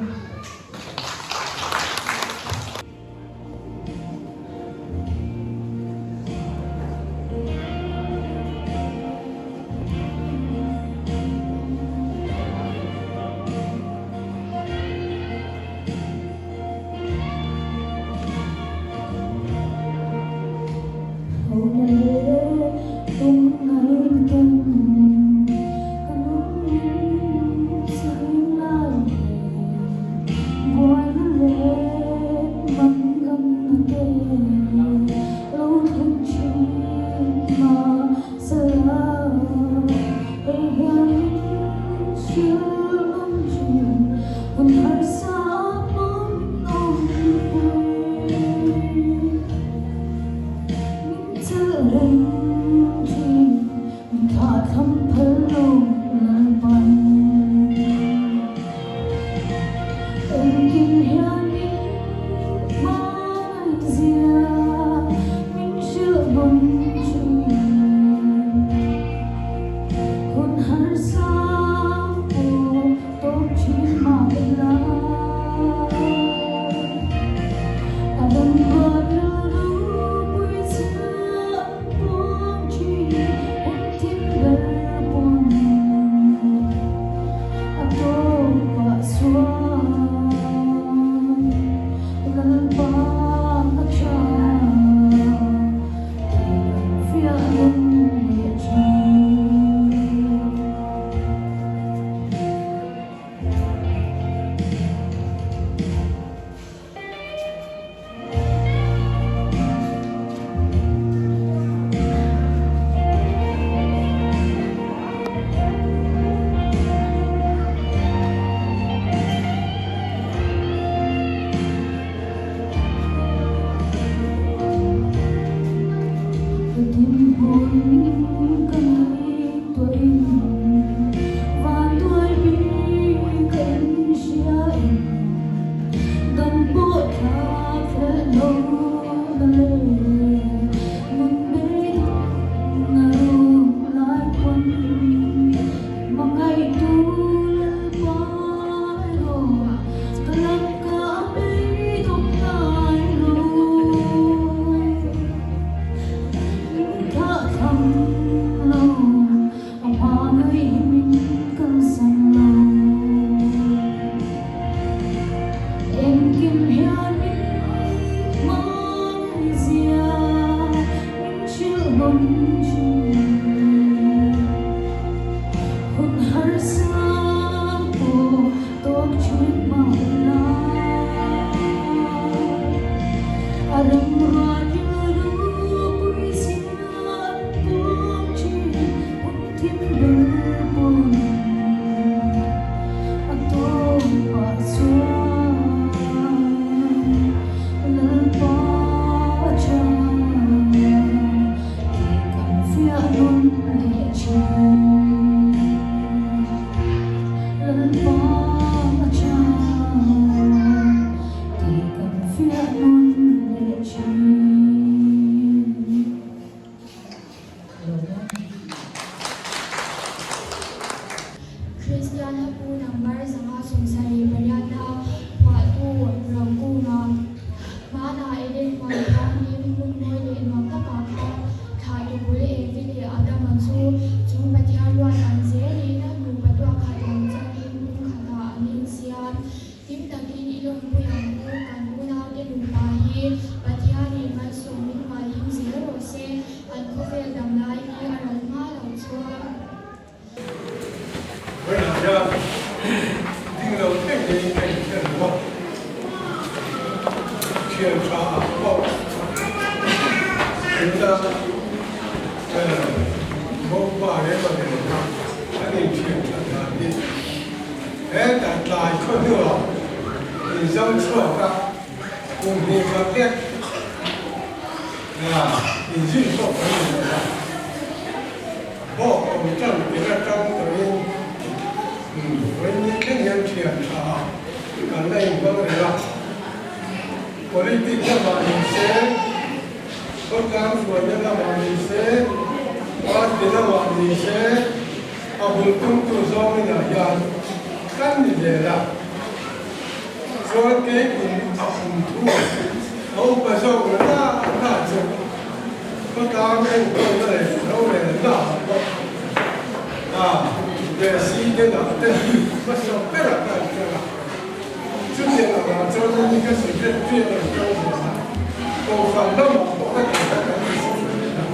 Speaker 7: Kristian hlapu number 178 na phuahtu Rokunga hmanah Eden huan thianghlim hmun mawi leh nuam takah khan thlahtu bul Evi leh Adama chu chung Pathian ruat an zelin nupa tuah khat lo changin hmun khatah an insiam. Hlim takin i lawmpui ang u, kan unaute nupa hi Pathianin malsawmin hualhim zel rawh se, an khawvel dam lai hi a ral hma lo chuan.
Speaker 8: Vawiinah hian ding lo thleng ngeiin ka inhriat lo a, thian tha ah pawh tuna Mopa reng a ni lo a, an inthian that dan hi hetah tlai khaw hnuah inzam chhuak a, kum hnih khat lek inzui pawh kan ni lo a. Bawk awm tan tir atang tawhin vawiin thleng hian thian tha kan la inhmang reng a, politics lamah ni se. Khawtlang hruaina lamah ni se, party lamah ni se, a bul tumtu zawngin ah hian kan ni zel a. Chuan kei kum a kum thu a upa zawk la na na chu khawtlang enkawlna leh rorelna ah pawh a president ah te hmasa berah ka inṭang a. Chutiang avang chuan ani ka secretary a rawn kal ve a, Kohhran lamah pawh ka tih kha kan insawi a,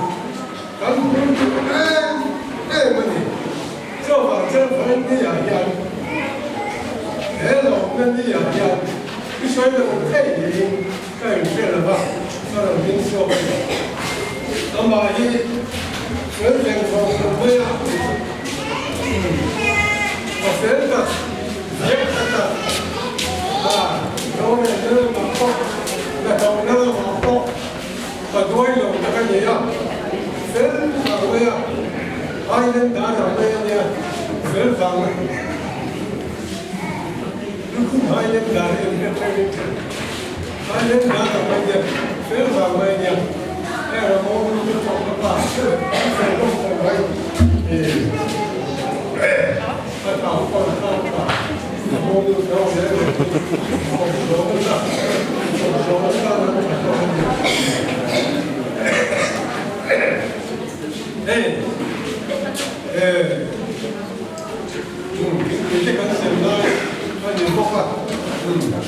Speaker 8: kan bul duh em em a ni. Chuvang chuan Vainni-ah hian he lawmna ni-ah hian i sawi lo thei niin ka inhre lo va, ka rawn ding chhuak a ni. Amah hi fel reng vawng lo mai a, a fel tak, ziak tha tak, a rorelna lamah pawh, hnathawhna lamah pawh ka duai lo tak a ni a, fel vang mai a, Island dan ang mai a nia, fel vang a ni. Lukhum Island dan hi an hriat theuhin theuh. Island dan ang mai nia, fel vang mai a nia. Hei Ramon lu te pawh ka pa fel bawk tawh mai. A thau pawh a thau pa. Ramon lu te ho zel mai hi sawmsawm a ta, sawmsawm a ta nan tha tawh a nia. Hei, thingpui te kan sem lai a ni bawk a,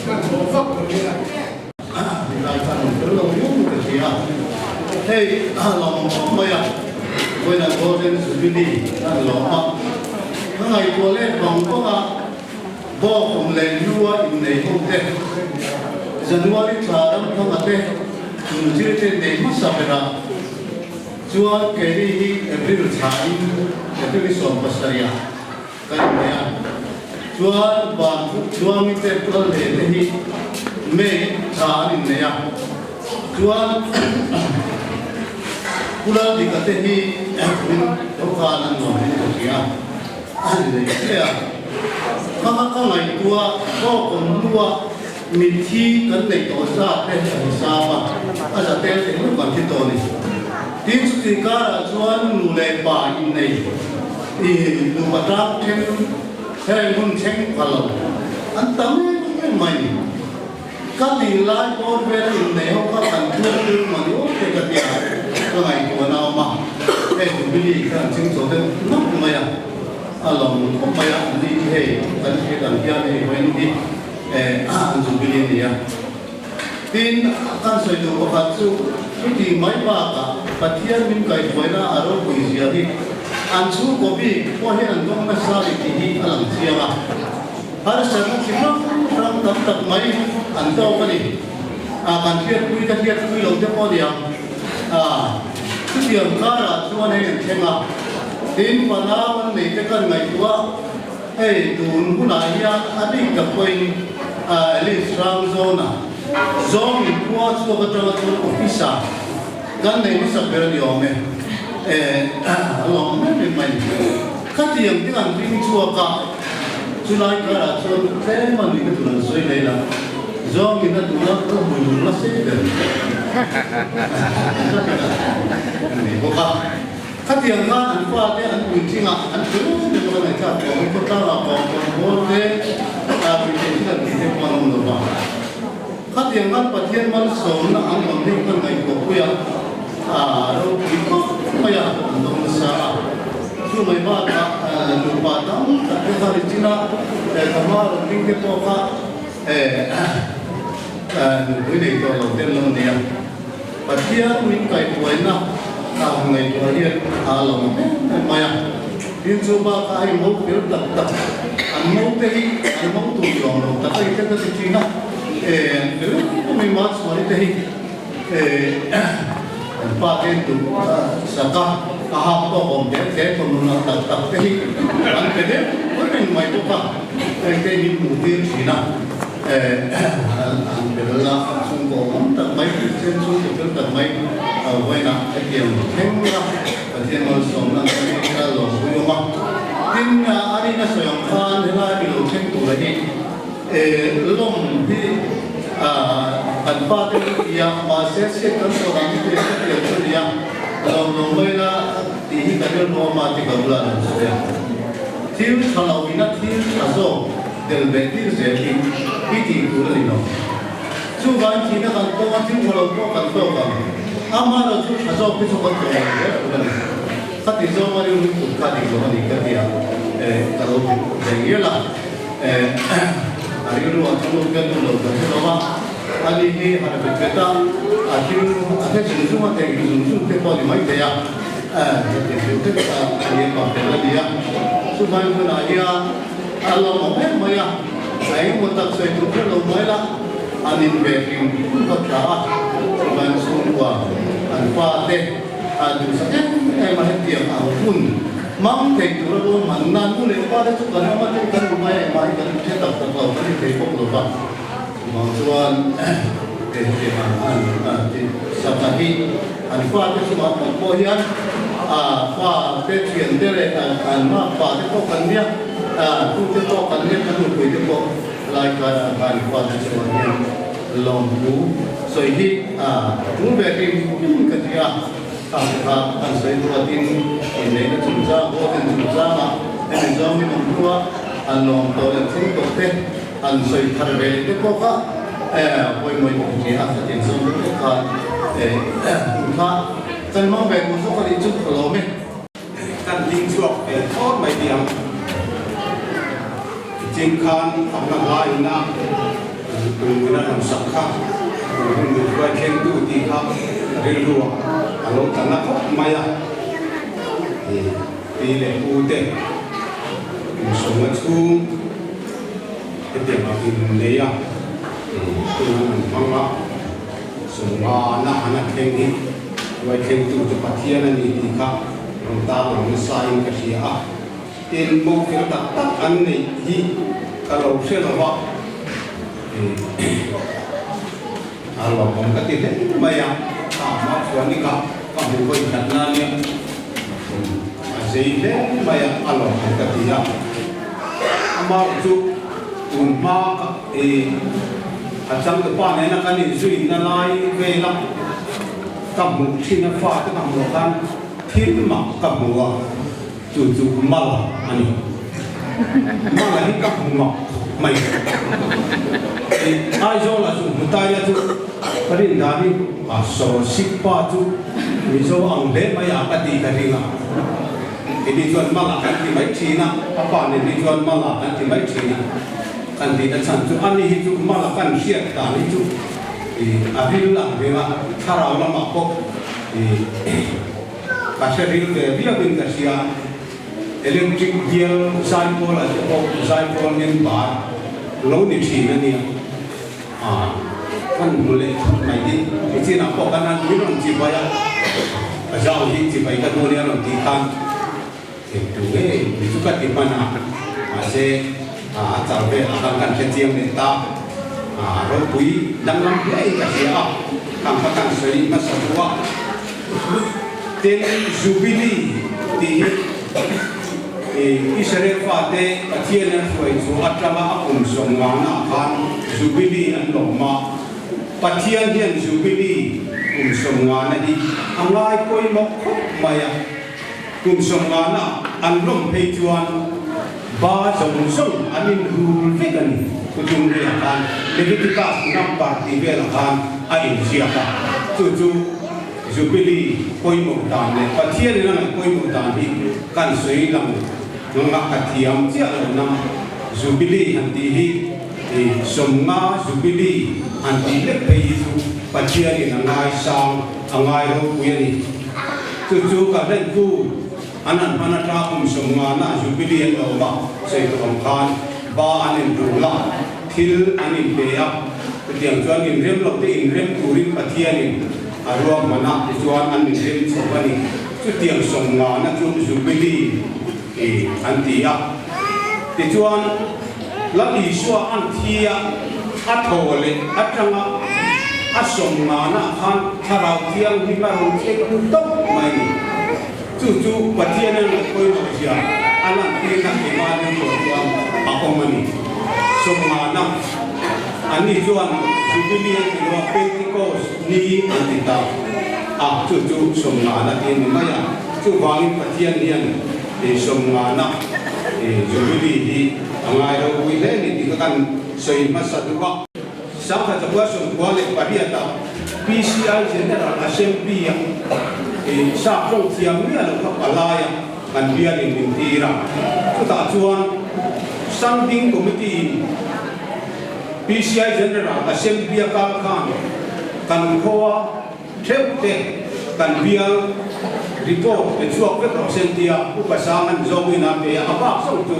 Speaker 8: kan hlawh vak lo nia.
Speaker 9: Lai khan an fel lo viau ka ti a, hei a lawm khawp mai a, vawiin an Golden Jubilee an lawm a, ka ngaihtuah let vang vang a, Bawkawm leh Lua innei ho te, January thla ram thanga te chung thil te nei hmasa berah chuan keini hi April thlain April i 70ah kan innei a, chuan van chuangin te kal leh te hi May thla an innei a, chuan Pu Laldika te hi min lo khan an nuam in ka hria a innei hle a, ka ka ngaihtuah bawkawm hnua Mitthi kan neih tawh zat te a ni sam a, a za tel eng emaw kan thi tawh a ni. Tin, chutih karah chuan nu leh pa innei i nupa tang then heng hun thleng pha lo an tam em em mai ni. Ka tih lai pawn vela innei ho kha kan tuar tir mah ni awm te ka tia ka ngaihtuah na awm a, hei Jubilee kha an ching chho deuh nawk mai a, a lawm khawp mai a, ani hi hei kan hriat ang hian hei vawiin hi an Jubilee a ni a. Tin, kan sawi duh pakhat chu, chuti mai bakah Pathian min kaihhruaina a ropui zia hi an chhungkaw bik pawh hian an dawng nasa ni tih hi a lang chiang a. Harsatna chi hrang hrang tam tak mai an tawk a ni. A, kan hriatpui te hriatpui lo te pawh a ni ang. A, chutiang karah chuan hei an thleng a. Tin, fanau an nei te kan ngaihtuah a. Hei tun hunah hian a bik tak pawhin Alice Hrangzawna zawng in khua chhuak atanga chuan office ah kan nei hmasa ber a ni awm e, a lawm em em mai. Khatiang te an ring chhuak a, chulai karah chuan tlem a nuihna tur an sawi mai la, zawng in a tuna ka hmui hmul nasa ber a ni bawk a. Khatiang khan an fate an puitling a, an fel em em a ngaihthlak tawh ang. Khawtlangah pawh khawnbawl te, tui thei thil an tih te pawh an awm lo va. Khatiang khan Pathian malsawmna an awm hi kan ngaihtuah pui a, ropui khawp mai a an dawng nasa a. Chu mai bakah nupa tam tak te kha Regina ka hma rawn ding te pawh kha nupui nei tawh lo te an lo ni a. Pathian min kaihpuaina a han ngaihtuah hian a lo em em mai a. Tin chu bakah hei mo fel tak tak an mo te hi an mo tur ni awm lo tak a ni te ka ti thin a. An fel em em a chhuani te hi an pa te an duh sak a, a hak tawk awm te te thawmhnaw nalh tak tak te hi an pe deuh reng mai bawk a, heng te hi min hmuh tir thin a. An fel a, an chhungkaw awm tak mai, Kristian chhungkaw fel tak mai vawiinah hetiang thleng a Pathian malsawmna an hmang hi a lawmpui awm a. Tin, a rin a sawi ang khan helai mi lo thleng tura hi lawm hi kan pa te an ti a, mahse chhiat kan sawn ang hi hetiang Lalruama te ka bula an sawi a, thil tha lo ina thil tha zawk tel ve tir zel hi i tih tur a ni lo. Chuvangin thihna kan tawng a, thil tha lo pawh kan tawk ang. Amaherawhchu chu tha zawk hi chu kan tawng lo zel tur a ni. Khati zawnga rilru put kha dik lo a ni ka ti a, ka lo ti ve ngial a. A rilru ah chuan lut ka duh lo ka hre lo a, ani hi han bet bet a, a thil a hre zung zung a, thei zung zung te pawh a ni maithei a, heti thil te kha a ni a tel a ni a. Chuvangin tunah hian a la mawm em mai a, a engemaw tak sawi tur hre lo mai la, an inve hlim hlim ka tla a, chuvangin chhungkua an pa te a duhsak em em a, hetiang ang hun Hmang thei tura ruahmanna nu leh pa te chu kan awm a, tin kan hmu mai engmah hi kan hre tak tak lo, kan inthei bawk lo va. Chuvang chuan hei hetiang ang an ti sak a hi an fa te chungah kan pawh hian a fa te thian te leh an makpa te pawh kan nia, tu te pawh kan nia, kan nupui te pawh lai kaiah khan fa te chungah hian lawmthu sawi hi a tul ve hrim hrim ka ti a. Khang te kha an sawi ruatin inneihna chungchang, voting chungchangah hemi zawng in awm hnua an lawm tawh leh thil tawh te an sawi thar ve leh te pawh kha pawimawih awm ni a, khatin zawng te pawh khan hun kha kan hmang ve tur zawk a nih chu ka lawm e.
Speaker 10: Kan ding chhuak ve thawt mai tih ang. Tichin khan fakna hla ina tun ina rawn sak kha tun hun min hruai thlengtu tih kha rilru ah a lo tla na khawp mai a. Pi leh pu te insawmna chhung hetiang ang innei a tun an hmang a, sawmnga na han a thleng hi hruai thlengtu chu Pathian a ni tih kha rawn tarlang nasa in ka hria a. Tin, mo fel tak tak an neih hi ka lo hre lo va, a lawmawm ka ti hle mai a, ka hma chuan i ka ka hmu vawi khat na nia, a zei hle mai a, a lawmawm ka ti a. Amah chu tun hma ka a changtupa nena kan inzuina lai vela ka hmuh thin a, fate ka hmuh khan thil mak ka hmu a. Chu chu Mala a ni. Mala hi ka hmu mak mai. Aizawlah chu hmu tai la chu ka rin dan hi a sawrhsik pa chu Mizo ang hle mai a ka ti ka ring a. Kei chuan Mala kan ti mai thin a, a pa nen hi chuan Mala kan ti mai thin a. Kan tihna chhan chu ani hi chu Mala kan hriat dan hi chu a ril ang reng a, thlarau lamah pawh Ka hre ril ve viauin ka hria. Electric bial zaipawl ah te pawh zaipawl member lo ni thin a nia. Aa kan hmu leh thut mai hi nichinah pawh khan an min rawn chibai a, ka zau hi chibai ka duh ania rawn tih khan engtu nge ni chu ka ti hman a, mahse a char velah khan kan hre chiang leh ta. Aa ropui danglam hle in ka hria a, khang kha kan sawi hmasa duh a. Tin, Jubilee tih hi Israel fate Pathian an hruai chu atanga a kum sawmngana ah khan Jubilee an lawm a. Pathian hian Jubilee kum sawmngana hi a ngai pawimawh khawp mai a. Kum sawmngana an lawm phei chuan ba zawng zawng an inrul vek a ni. Thutlung velah khan Leviticus number tih velah khan a inziak a, chu chu Jubilee pawimawh dan leh Pathian in a ngaih pawimawh dan hi kan sawi lang nga ka thiam chiah lo na Jubilee han tih hi sawmnga Jubilee han tih lek phei hi chu Pathian in a ngaisang a ngai ropui a ni. Chu chu ka hlentu an han hman atanga kum sawmnga na Jubilee an lawm a sawi tawh ang khan ba an inrul a, thil an inpe a, chutiang chuan inrem lo te inrem turin Pathian in a ruahman a, tichuan an inrem chho a ni. Chutiang sawmngana chu Jubilee ti an ti a. Tichuan Lal Isua an thi a, a thaw leh atanga a sawmngana khan Thlarau Thianghlim a rawn thleng tawp mai a ni. Chu chu Pathian a ngaih pawimawh zia a lantirna keimah rilruah chuan a awm a ni. Sawmngana, Anni chuan Jubilee an ti lo a, Pentecost ni an ti ta a, chu chu sawmngana ti a ni mai a. Chuvangin Pathian hian sawmngana Jubilee hi a ngai ropui hle ni tih kha kan sawi hmasa duh a. Sangha Chakua 98 ah PCI General Assembly ah sap tawng thiam miah lo kha palai ah kan bialin min tir a. Chutah chuan Standing Committee in PCI General Assembly a kal khan kan khua theuh te kan bial report pe chhuak vek rawh se tia Upa Sang an zawngin a pe a, a bak zawng chu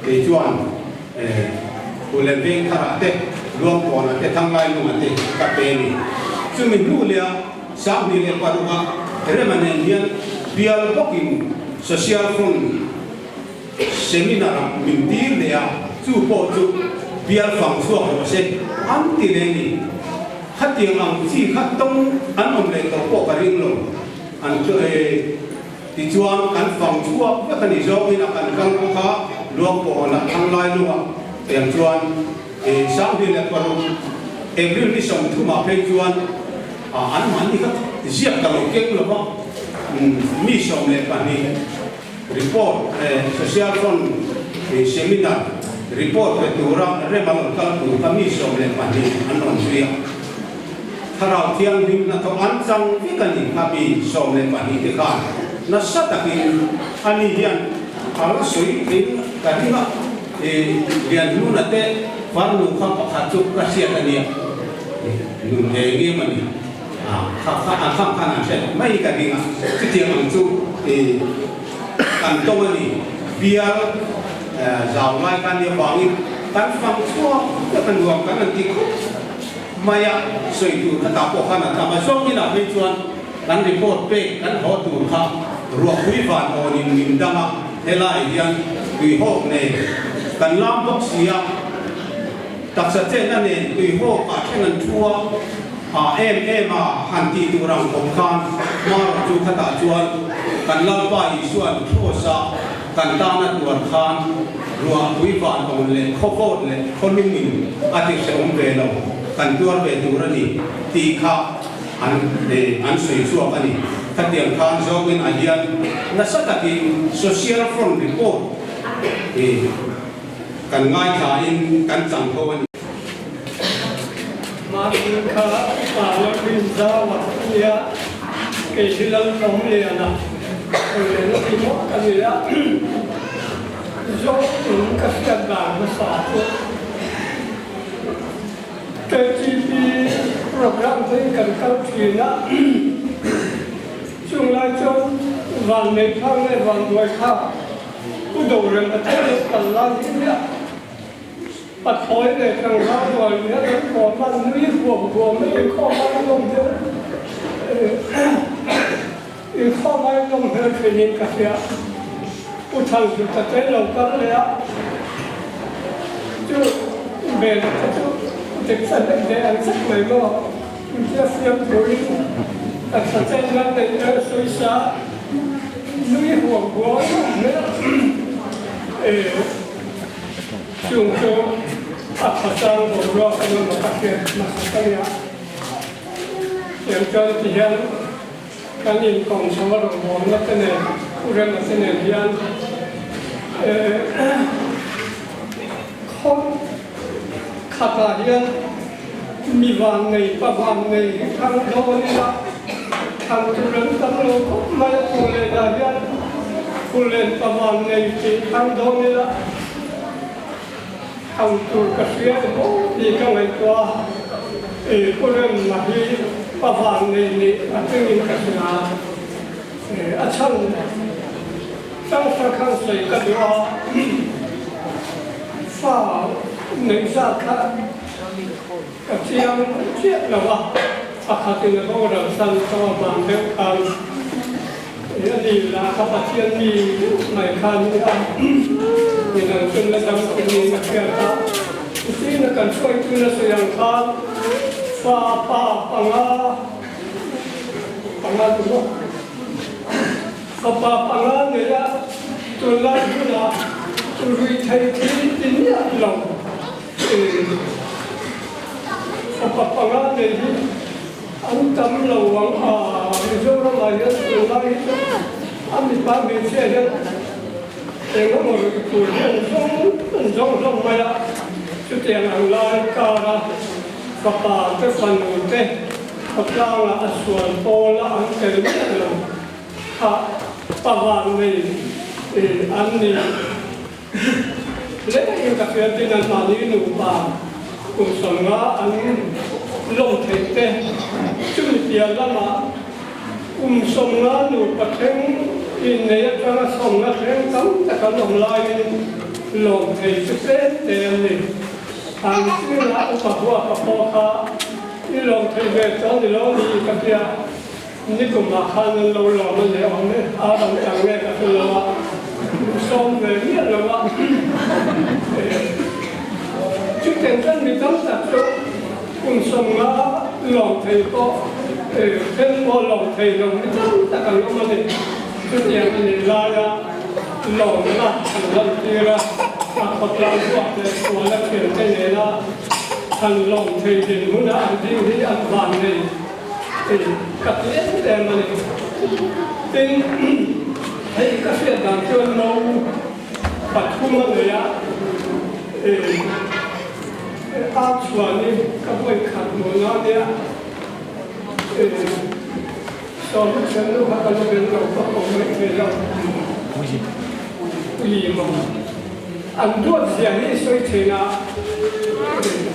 Speaker 10: kei chuan Khulen veng tharah te, Luangkawnah te, Thanglailungah te ka pe a ni. Chumi hnu leh 2006 ah Rema nen hian bial bawkin Social Front Seminar ah min tir leh a, chu pawh chu bial fang chhuak rawh se an ti leh a ni. Khatiang ang chi kha tawng an awm leh tawh pawh ka ring lo. An Tichuan, kan fang chhuak vek a nih zawngin a kan kal bawk a, Luangpawnah Thanglailungah tiang chuan 2006 April ni 30 ah phei chuan anmahni kha ziak ka lo keng lo va, mi 12 report Social Front Seminar report pe tura rem a rawn kal tur kha mi 12 an rawn zui a. Thlarau Thianghlim hnathawk an chang vek a ni kha mi 12 te khan nasa takin ani hian a la sawi thei ka ring a, i Lianhnuna te farnu kha pakhat chu ka hriat a nia, nun ve ngem a ni a, kha kha an khang khan an hriat mai ka ring a, chutiang ang chu i kan tawng a ni, bial zau lai kha nia vangin kan fang chhuak vek a nuam kan han ti khawp. Maia sawi tur kha tah pawh khan a tam a, zawngin ah phei chuan kan report pek kan haw tur kha ruahpui van awnin min dang a, helai hian tuihawk nen kan lam bawk si a, taksa chetna nen tuihawk ah thleng an thu a, a em em a han tih tur ang khawp khan hmarawh chu khatah chuan kan Lalpa Isua'n cross a Kan tana tuar khan ruahpui van awn leh khawvawt leh khawlungin a ti hrehawm ve lo, kan tuar ve tur a ni tih kha an an sawi chhuak a ni. Khatiang khan zawngin a hian nasa takin Social Front report hi kan ngaithlain kan chang ho a ni.
Speaker 8: Mahni kha pa lo rin zau a nia, kei hi Laltlawmliana Kawllen a ti mawh ka ni a, zawng in ka hriat dan hmasa chu KTP program te in kan kal thin a, chung lai chuan Vanneih thlang leh Vanduai thlang Pu Dorem a te lo kal lai hi nia. Pathlawi leh tlangval rual hian an kawm a, nui huam huam a inkhawm a inawm hmel inkhawm a inawm hmel thinin ka hria. Pu Thanhluta te lo kal leh a, chu Bena te chu dik sa hlek ve ang zet mai maw? Intia siam turin taksa chen nan neih tel sawisa nui huam huam a inawm hmel. Chung chu a tha chang boruak an awm a ka hriat hmasa ka nia. Tiang chuan ti hian kan inkawm chho a rawngbawlna te nen, Pu Rema te nen hian khaw khatah hian mi vannei pa vannei hi thang dawn ila thlan tur an tam lo khawp mai a, Phulenah hian Phulen pa vannei tih thang dawn ila thlan tur ka hria emaw tih ka ngaihtuah a, i Pu Remna hi pa vannei nih a tlingin ka hria a chhan hrang hrang sawi ka duh a, fa neih zat kha. Ka chiang chiah lo a, pakhatin a boral san tawh a van deuh khan i a ni lah kha Pathian mi deuh mai kha a ni a, midang chun la dam thei niin a hriat a, zing a kan hruaitu na sawi ang khan fa pa panga panga chu maw fapa panga nei a, tunlai hunah ruihtheih thil ti miah lo. Fapa panga nei hi an tam lo ang a, Mizoramah hian tunlai hi chu a mipa hmeichhia hian eng emaw ruih tur hi an zawng an zawng hlawm mai a, chutiang ang lai kara fapa te fanu te khawtlangah a sual pawl a an tel miah lo kha pavan nei an ni. Leh in ka hria tin an mahni nupa kum 50 an lawm theih te chumi piah lamah kum 50 nupa thleng innei atanga 50 thleng tam tak an awm laiin lawm thei chu tlem te an ni. An zingah upa huapa pawh kha i lawm theih ve chuan ni lo ni ka hria. Nikum ah khan an lo lawm a ni awm e, a rawn tang nge ka hre lo a, min sawm ve miah lo a. Chutiang chuan mi tam tak chu kum 50 lawm thei pawh then pawh lawm thei lo mi tam tak an awm a ni. Chutiang a nih laia lawmna an lantir a, a khawtlang huap leh sual a thiante nena han lawm thei dinhmun a an ding hi an van nei. Hei ka ti em em a ni. Tin, hei ka hriat dan chuan no pathum a nei a, a chhuanin ka vawi khat hmuh na nia, sawm thiam nu kha ka la bel lo ka ko mai thei lo. Ui maw, an duat zia hi sawi thin a,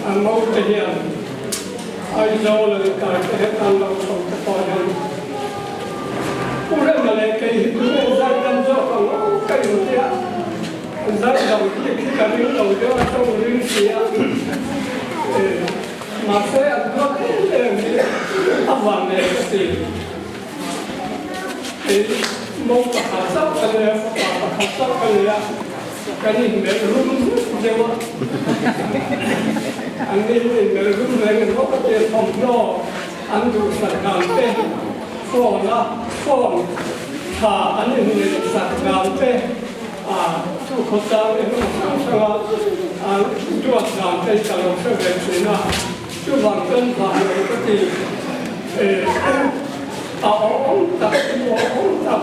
Speaker 8: an naute hian. Aizawl an kai te hetan lo chho te pawh hian Pu Rema leh kei hi tunge zai dam zawk ang aw ka inti a, zai dam bik hi ka ring lo deuh a tawng ring si a, mahse an duat em em hi a van leh ka ti. Kei mo pakhat chauh ka nei a, fapa pakhat chauh ka nei a. Kan inmelh rum deuh a, an ni inmelh rum reng in bawk a tia thawmhnaw an duhsak dan te, phone a phone tha an inneihsak dan te, chu khawtlang emaw hrang hrang a an duat dan te ka lo hre ve thin a, chuvang chuan vang lo ka ti a awm tak awm tak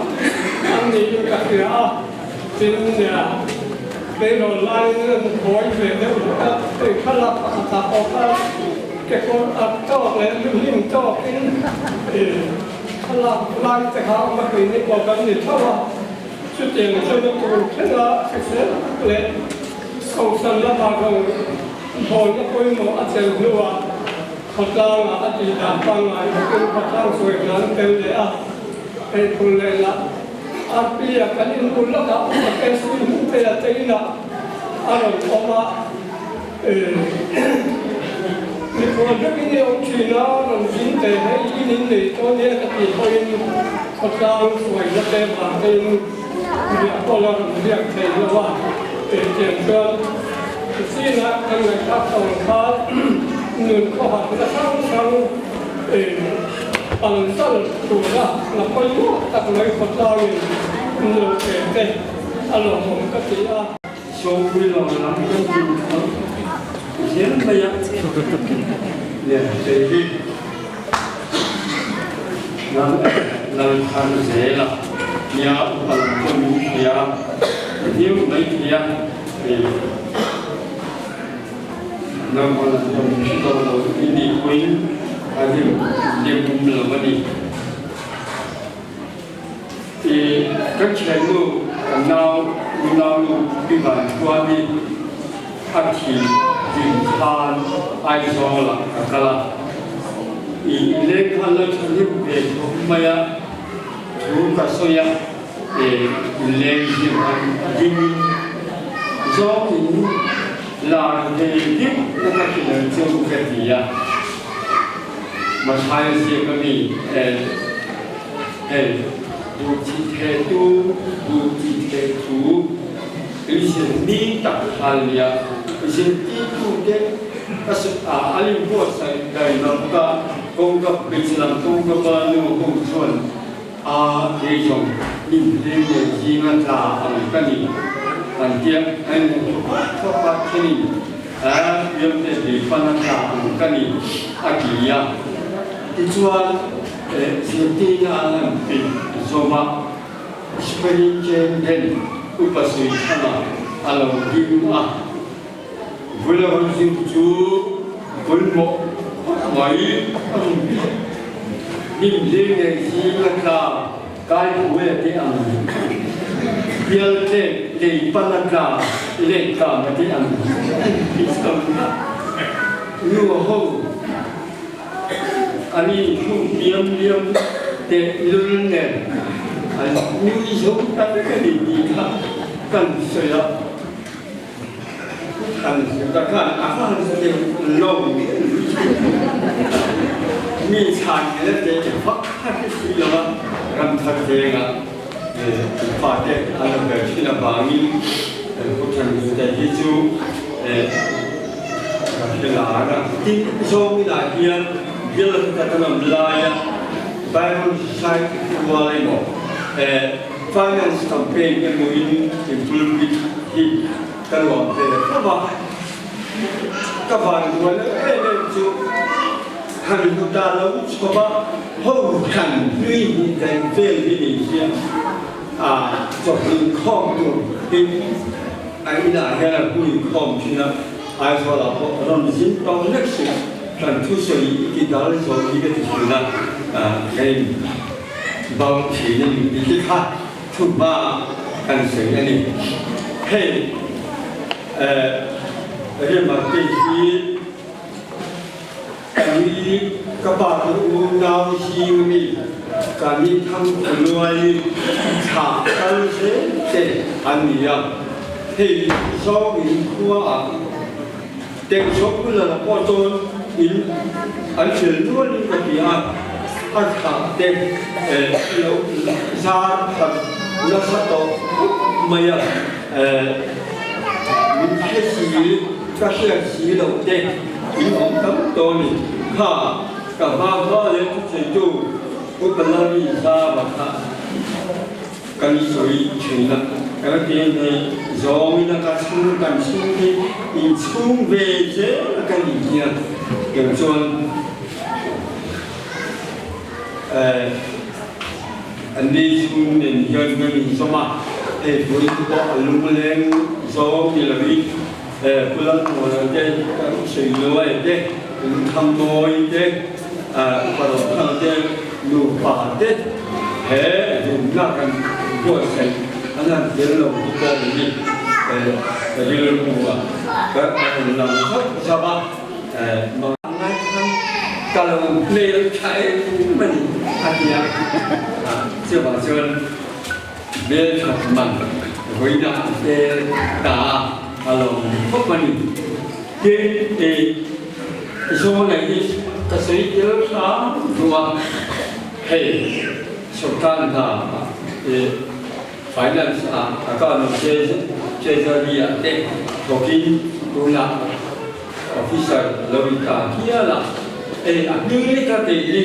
Speaker 8: an niin ka hria a. Tin, tleirawl laiin an buai ve deuh hlek a, hei thlalak pakhatah pawh khan kekawr at tawk leh luhlim tawkin thlalak lai te kha awm a, keini pawh kan ni tho a, chutiang chuan a tur thlenga hrisel tak leh kohhran lamah rawn bawlna pawimawh a chelh hnuah khawtlangah a tihdan pangngai bawkin khawtlang sawi hna an tel leh a, hei phul leh lah. Arpia kan inbul lawkah upa KC Hmingtea te inah a rawn awm a, mikhual vekin i awm thin a, rawn zin ve hei in innei tawh nia ka tih pawhin khawtlang hruaina te vang tein riah pawh la rawn riak thei lo a, tiang chuan zinah kan ngaihthlak tawng khan nun khawharna hrang hrang Palzal tura la pawimawh tak mai khawtlangin an lo pe te a lawmawm ka ti a.
Speaker 11: Sawpui lo lam kan tum kha zel mai a nia kei hi Lalthar zela nia upa lam pawh min hria hniau mai thei a hei Naupang an awm hre tawh lo i nih pawhin a rim rim lo a ni. I ka thiannu ka nau unaunu Pi Vanchuani a thi rim khan Aizawl ah ka kal a, i leng khan lo thahnem ve khawp mai a, thu ka sawi a, leng hlim an ding zawngin lar thei deuh na ka hrilh ang che u ka ti a, Mathaia ziak a mi hei buh chi theh tu buh chi theh thu tuisin mi tak hal nia zirtirtu te an inbuatsaih dai lo bawk a, kawngka bridge lam kawngka pa nu ho chuan A kei zawng min hlim leh zinga tla ang ka ni an tia a in hmu thuak thuak a thenin a Yomte lei pana tla ang ka ni a ti a. Tichuan, zirtirna an han pe zawm a, Superintendent Upa Suithana a lo ding a. Vula hun zir chu pawimawh khawp mai a ni. Hnim hlir nei zing a tla kai phu e te ang, bial tlek lei pan a tla let kang a te ang hi chang a. Nu ho an inhung liam liam teh lul nen an nui zo ta vek a ni tih kha kan sawi a. Mi chhan le te vak kha hi si lo a, ram thar vengah fate an lo ber thin avangin Pu Thanhmute hi chu ka hre lar a. Tin, Zawngin-ah hian bial khat kan awm laia Bible Society rual emaw Finance campaign emawin in pulpit hi ka nuam ve khawp a, ka van dual em em chu han hmu ta lo chhawp a, ho hran hlui hnih daih vel hi ni hian a chawhmeh khawm tur hi a inah hian a hui khawm thin a, Aizawlah pawh rawn zin tawh lek suh, kan thusawi i ti dal zo hi ka ti thin a, ka in bang thin a ni tih te kha. Thuhma kan sawi a ni. Hei Remate hi ka ni ka pa te unau zing ami ka ni Thangkhuluai thlah kal zel te an ni a. Hei zawng in khua ah Tengchawk bula la pawh chuan in an fel nual in ka ti a, a thlah te lo zar khat nasa tawh khawp mai a, min hre si ka hriat si loh te in awm tam tawh a ni. Kha ka hma hma leh thucheitu Upa Lali Zava kha Kan sawi thin a, kan ti hi zawngin a ka chhung kan chhung hi inchhung ve zel a ka nih hian keng chuan an ni chhung nen hian kan inzawm a, hei vawiin pawh a lungleng zawng ni lovin Pu Lalhmuana te, kan Sawiluai te, Thangmawi te, Upa Rothang te nupa te he hlimna kan buatsaih an han tel lo hi pawh ni rilru a kan rawn lang zauh zauh a. Ka lo hmel tha em a ni a ti a, chuvang chuan hmel that man vawiinah te ta a lawm khawp a ni. Tin, Zawna hi ka sawi tel hram duh a, hei sorkar hna finance ah account treasury ah te thawkin tunah officer lo in ta hial a, hei a hming leka keini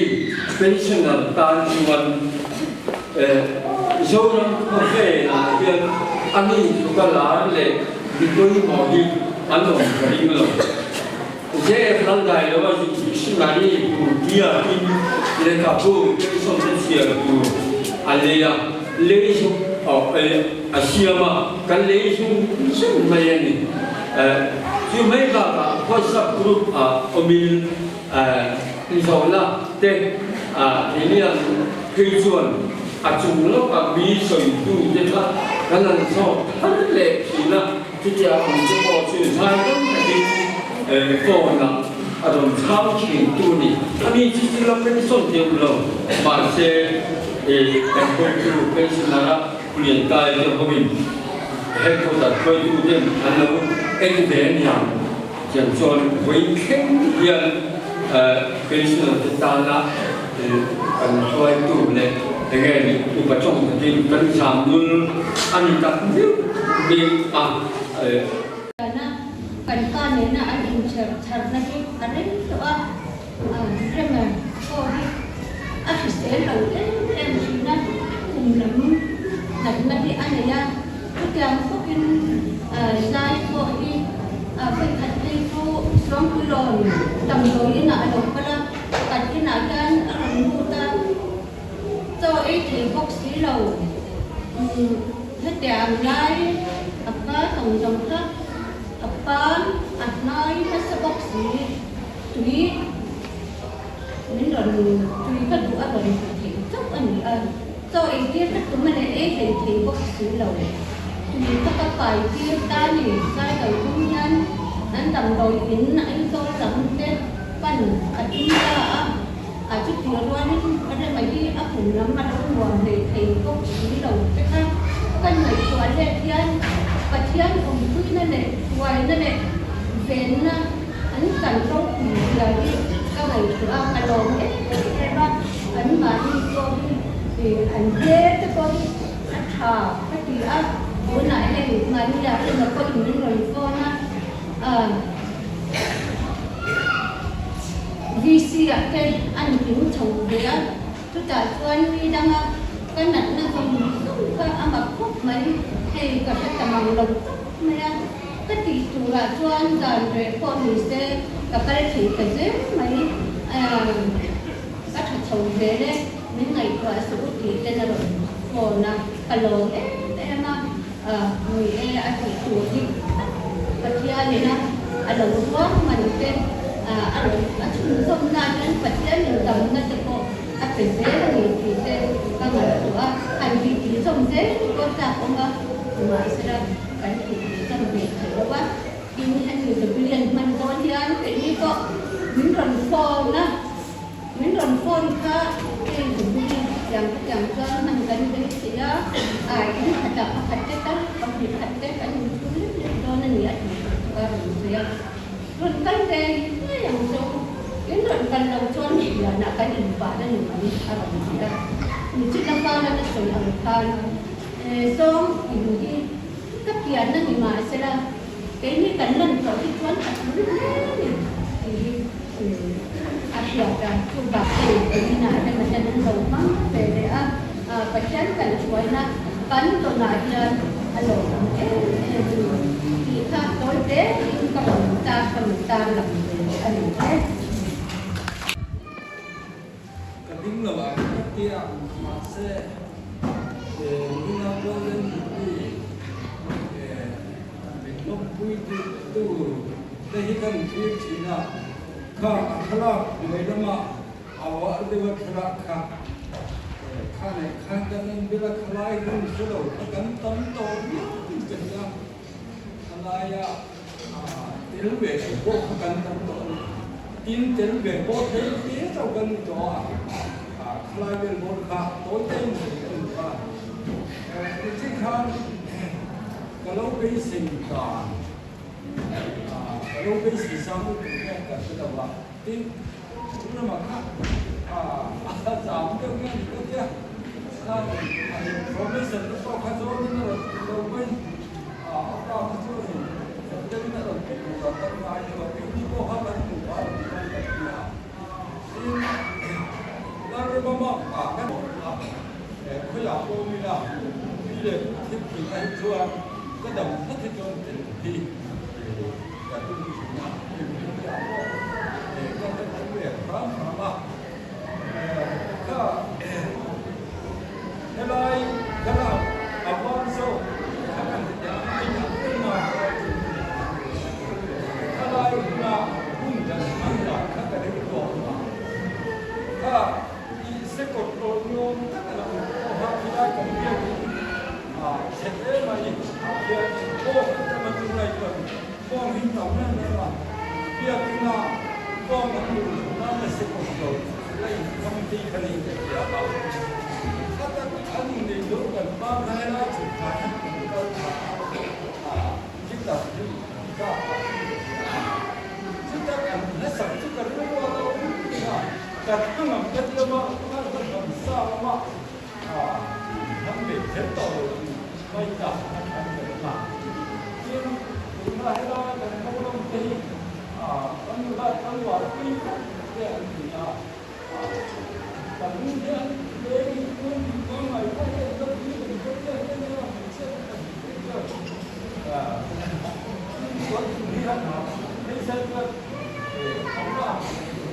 Speaker 11: pensioner tan chuan Zoram khawvelah hian a ni tluka lar leh mi pawimawh hi an awm ka ring lo. Zep ral dai lo a dictionary bu biakin lehkhabu pension te chhiar tur a lei a, lei zung a siam a, kan lei zung zung mai a ni. Chu mai bakah WhatsApp group ah awmin inzawhna te keiniang phei chuan a chung lawkah mi sawitu te kha kan han zawk thar leh thin a. Chutia awm chu pawh chu zai deuh takin phone ah a rawn chhang thin tu ni. A mi chu chu la pension deuh lo mahse kan hruaitu pensioner a Pulian Tai te hovin headquarter hruaitu ten an lo en ve aniang tiang chuan vawi thleng hian pensioner te tana kan hruaitu leh enge ni upa tawng takin kan zam nul a ni tak meuh meuh a.
Speaker 12: Tana kan pa nena an inchher chharna hi a rem tawh a, Rema pawh hi a hrisel lo em em thin a, kum lam natna hi a nei a, chutiang bawkin zai pawh hi vawikhat phei chu Suangpuilawn damdawiin ah a lo kal a, kan inah hian. ei thei bawk si lo. Hetiang lai a pa tawng zawng kha a pan a hnai nasa bawk si. Tui min rawn tui ka duh a rawn ti theih chauh a ni a. Chaw ei tir ka tum a leh ei hlei thei bawk si lo. Tui kha ka pai tir ta ni. Cycle tum hian an damdawi in Aizawl lam te pan a tum ta a. A chutih rualin Rema hi a pum lam a lo nuam hlei thei bawk si lo te kha ka ngaihtuah let hian Pathian awmpuina leh huaina leh venna an kan ropui zia hi ka ngaihtuah a, ka lawm em em a, an mahni pawh hi an hmel te pawh hi a tha ka ti a, tunah hei mahni ah Rema pawhin min rawn phone a. VC ah te an kim chho ve a, chutah chuan mi danga ka natna zawng zawng kha a mak khawp mai, hei ka hre ta mang lo tawp mai a, ka tih turah chuan zan reh pawh ni se ka kal thei ta zel mai, ka tha chho zel e, min ngaihtuah suh u tih ten a rawn phone a, ka lawm em em a. Ni e, a tih tur hi Pathianin a lo ruang man te, a rawn a chhunzawm na hian Pathianin damna te pawh a pe zel a ni tih te ka ngaihtuah a, han tih tih zawm zel hi pawh tlak awm a, mahsela kan tih tih zawm ve thei lo a, tin hemi Jubilee an hman dawn hian keini pawh min rawn phone a. Min rawn phone kha hei Jubilee tiang ka tiang chuan hman kan beisei a, ai in khatah pakhat te tal pahnih khat te kan inchhung lek lek dawn a ni a tih tur chu a rawn sawi a. Rawn kal ve ngei ang chu, in rawn kal lo chuan lianah kan invan a ni mai a rawn ti a. Nichina fana na sawi ang khan sawm in hi ka pian a ni mahsela keini kan lan tawh hi chuan a tul hle a ni tih hi. A hriat a, chu bak hei vawiinah rema hian an lo hmang ve leh a, Pathian kan hruaina kan tawnah hian a lo awm em em a ni tih kha tawi te in ka rawn tar ka rawn tar lang ve leh a ni e.
Speaker 8: Ka ding lo ang ka ti ang mahse nuna Golden Jubilee min lawmpui tu te hi kan thlir thin a, kha a thlalak hnuai lama a uar deuh a thlalak kha kha leh khan kan en bil a, khalai hun hre lo kha kan tam tawh viau in ka hria, khalaia tel ve lo pawh kha kan tam tawh a ni, tin tel ve pawh thei te chauh kan ni tawh a, khalai vel bawr kha tawi te in sawi ka ni tawh a, nichhin khan ka lo beisei dan. Ka lo beisei sang lutuk hian ka hre lo a, tin chu lamah kha a zam deuh nge ni ka tia, khan a information te pawh kha zawnin a rawn ti lo mai, a pa kha chu hei fel deuhin a rawn ti tur a kan ngai deuh a, keini pawh kha kan hmuh a rawn ti dawn ka tia, tin Lalremama ah kan khawiah pawh awm ila pi leh pu thil tih a hi chuan Ka dam phawt hi chuan tel hi ka tum thin a, India pawh ka la tum ve hram hram a, kha helai thlalak a van zawk kha kan ti teh ang a inang reng a, khalai huna hun kan hman dan kha ka ril tawh a, kha i sekawt rawh ni awm tak a lo pawha khilai kan biakin A chhe hle mai, khian bawng an tam a chu lai chuan bawng hi tam em em a, biakina bawng an luh loh nan a se awm lo la inkham te hi kha ni ka ti a, a tak an innei zo kan pa kha helai chhuk khan an kal thla a, chitak hi ka a ti a, chutak an hlasak chu ka rilru a lo awm reng a, ka thangam ka ti lama ka hlahlam sa lama. An nei kher tawh lo tih mai ta a than ber a. Tin, tuna helai kan program te hi kan nula kan uarpui khawp te an ni a. Kan nu hian leng in tun pangngai pawh hian ka pui kan kawt te hian nia hmeichhia te pahnih te chuan chuan tum hi a hei sai chuan awm a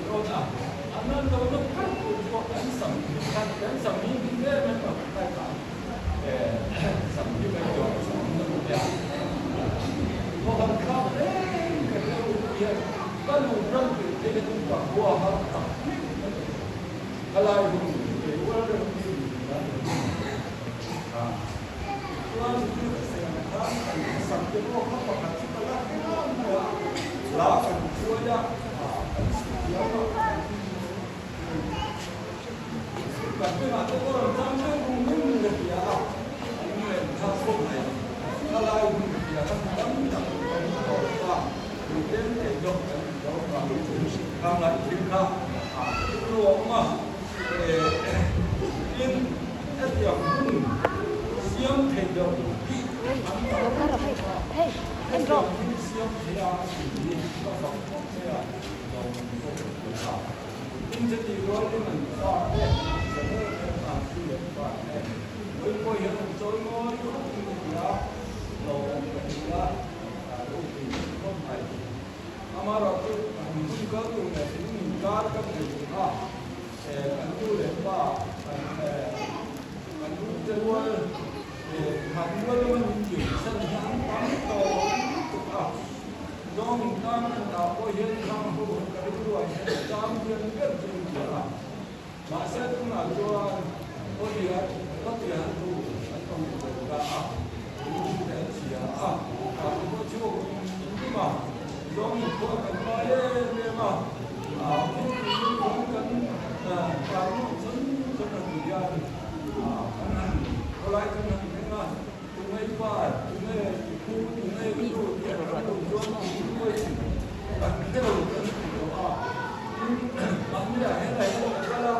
Speaker 8: rawn a. An nan lo na kher tur chu an sam khat kan sam hi tlem a. Vengah te pawh rawn chang deuh vung vung in ka hria a, a lunglen thlak khawp mai. Thalai hun hria kha tam tak kan tawp a, tuten thei deuh kan ti lo vang kha ngaihthil kha a rilru a awm a. Tin, hetiang hun siam thei deuh hi an tam lutuk a, hetiang hun siam thei a tih hi ka fak khawp mai a, lo pawh ka ti a. Tin, chutih rualin an fate, Samuel leh Matthew leh fate, vawi pawh hian an chawi ngawi khawp in ka ti a, lo awm ka ti a, lo pui khawp mai. Amaherawhchu, kan hun kal tur leh thing inkar kan nei duh a, kan nu leh pa, kan u te rual khat rual lama min kirsan hi an tam tawh lutuk a. Zawng inkar kan dah pawh hian khang ho ka rilruah hian a chang hian ber chu an ti a. Mahse tunah chuan Khawtiah chu an awm ve ta a, lung te an chhia a, tah te pawh chhuak in tum a, zawng in khua kan ngai em em a, thil tih chu kan kan nawh chun chun a ti hian kan han khawlai kan han thleng a, tunge i pa, tunge i phu, tunge i nu tih a kan lo chuan pawhin kan hre lo kan ti tawh a, tin mahni ah hian a hian a kal a.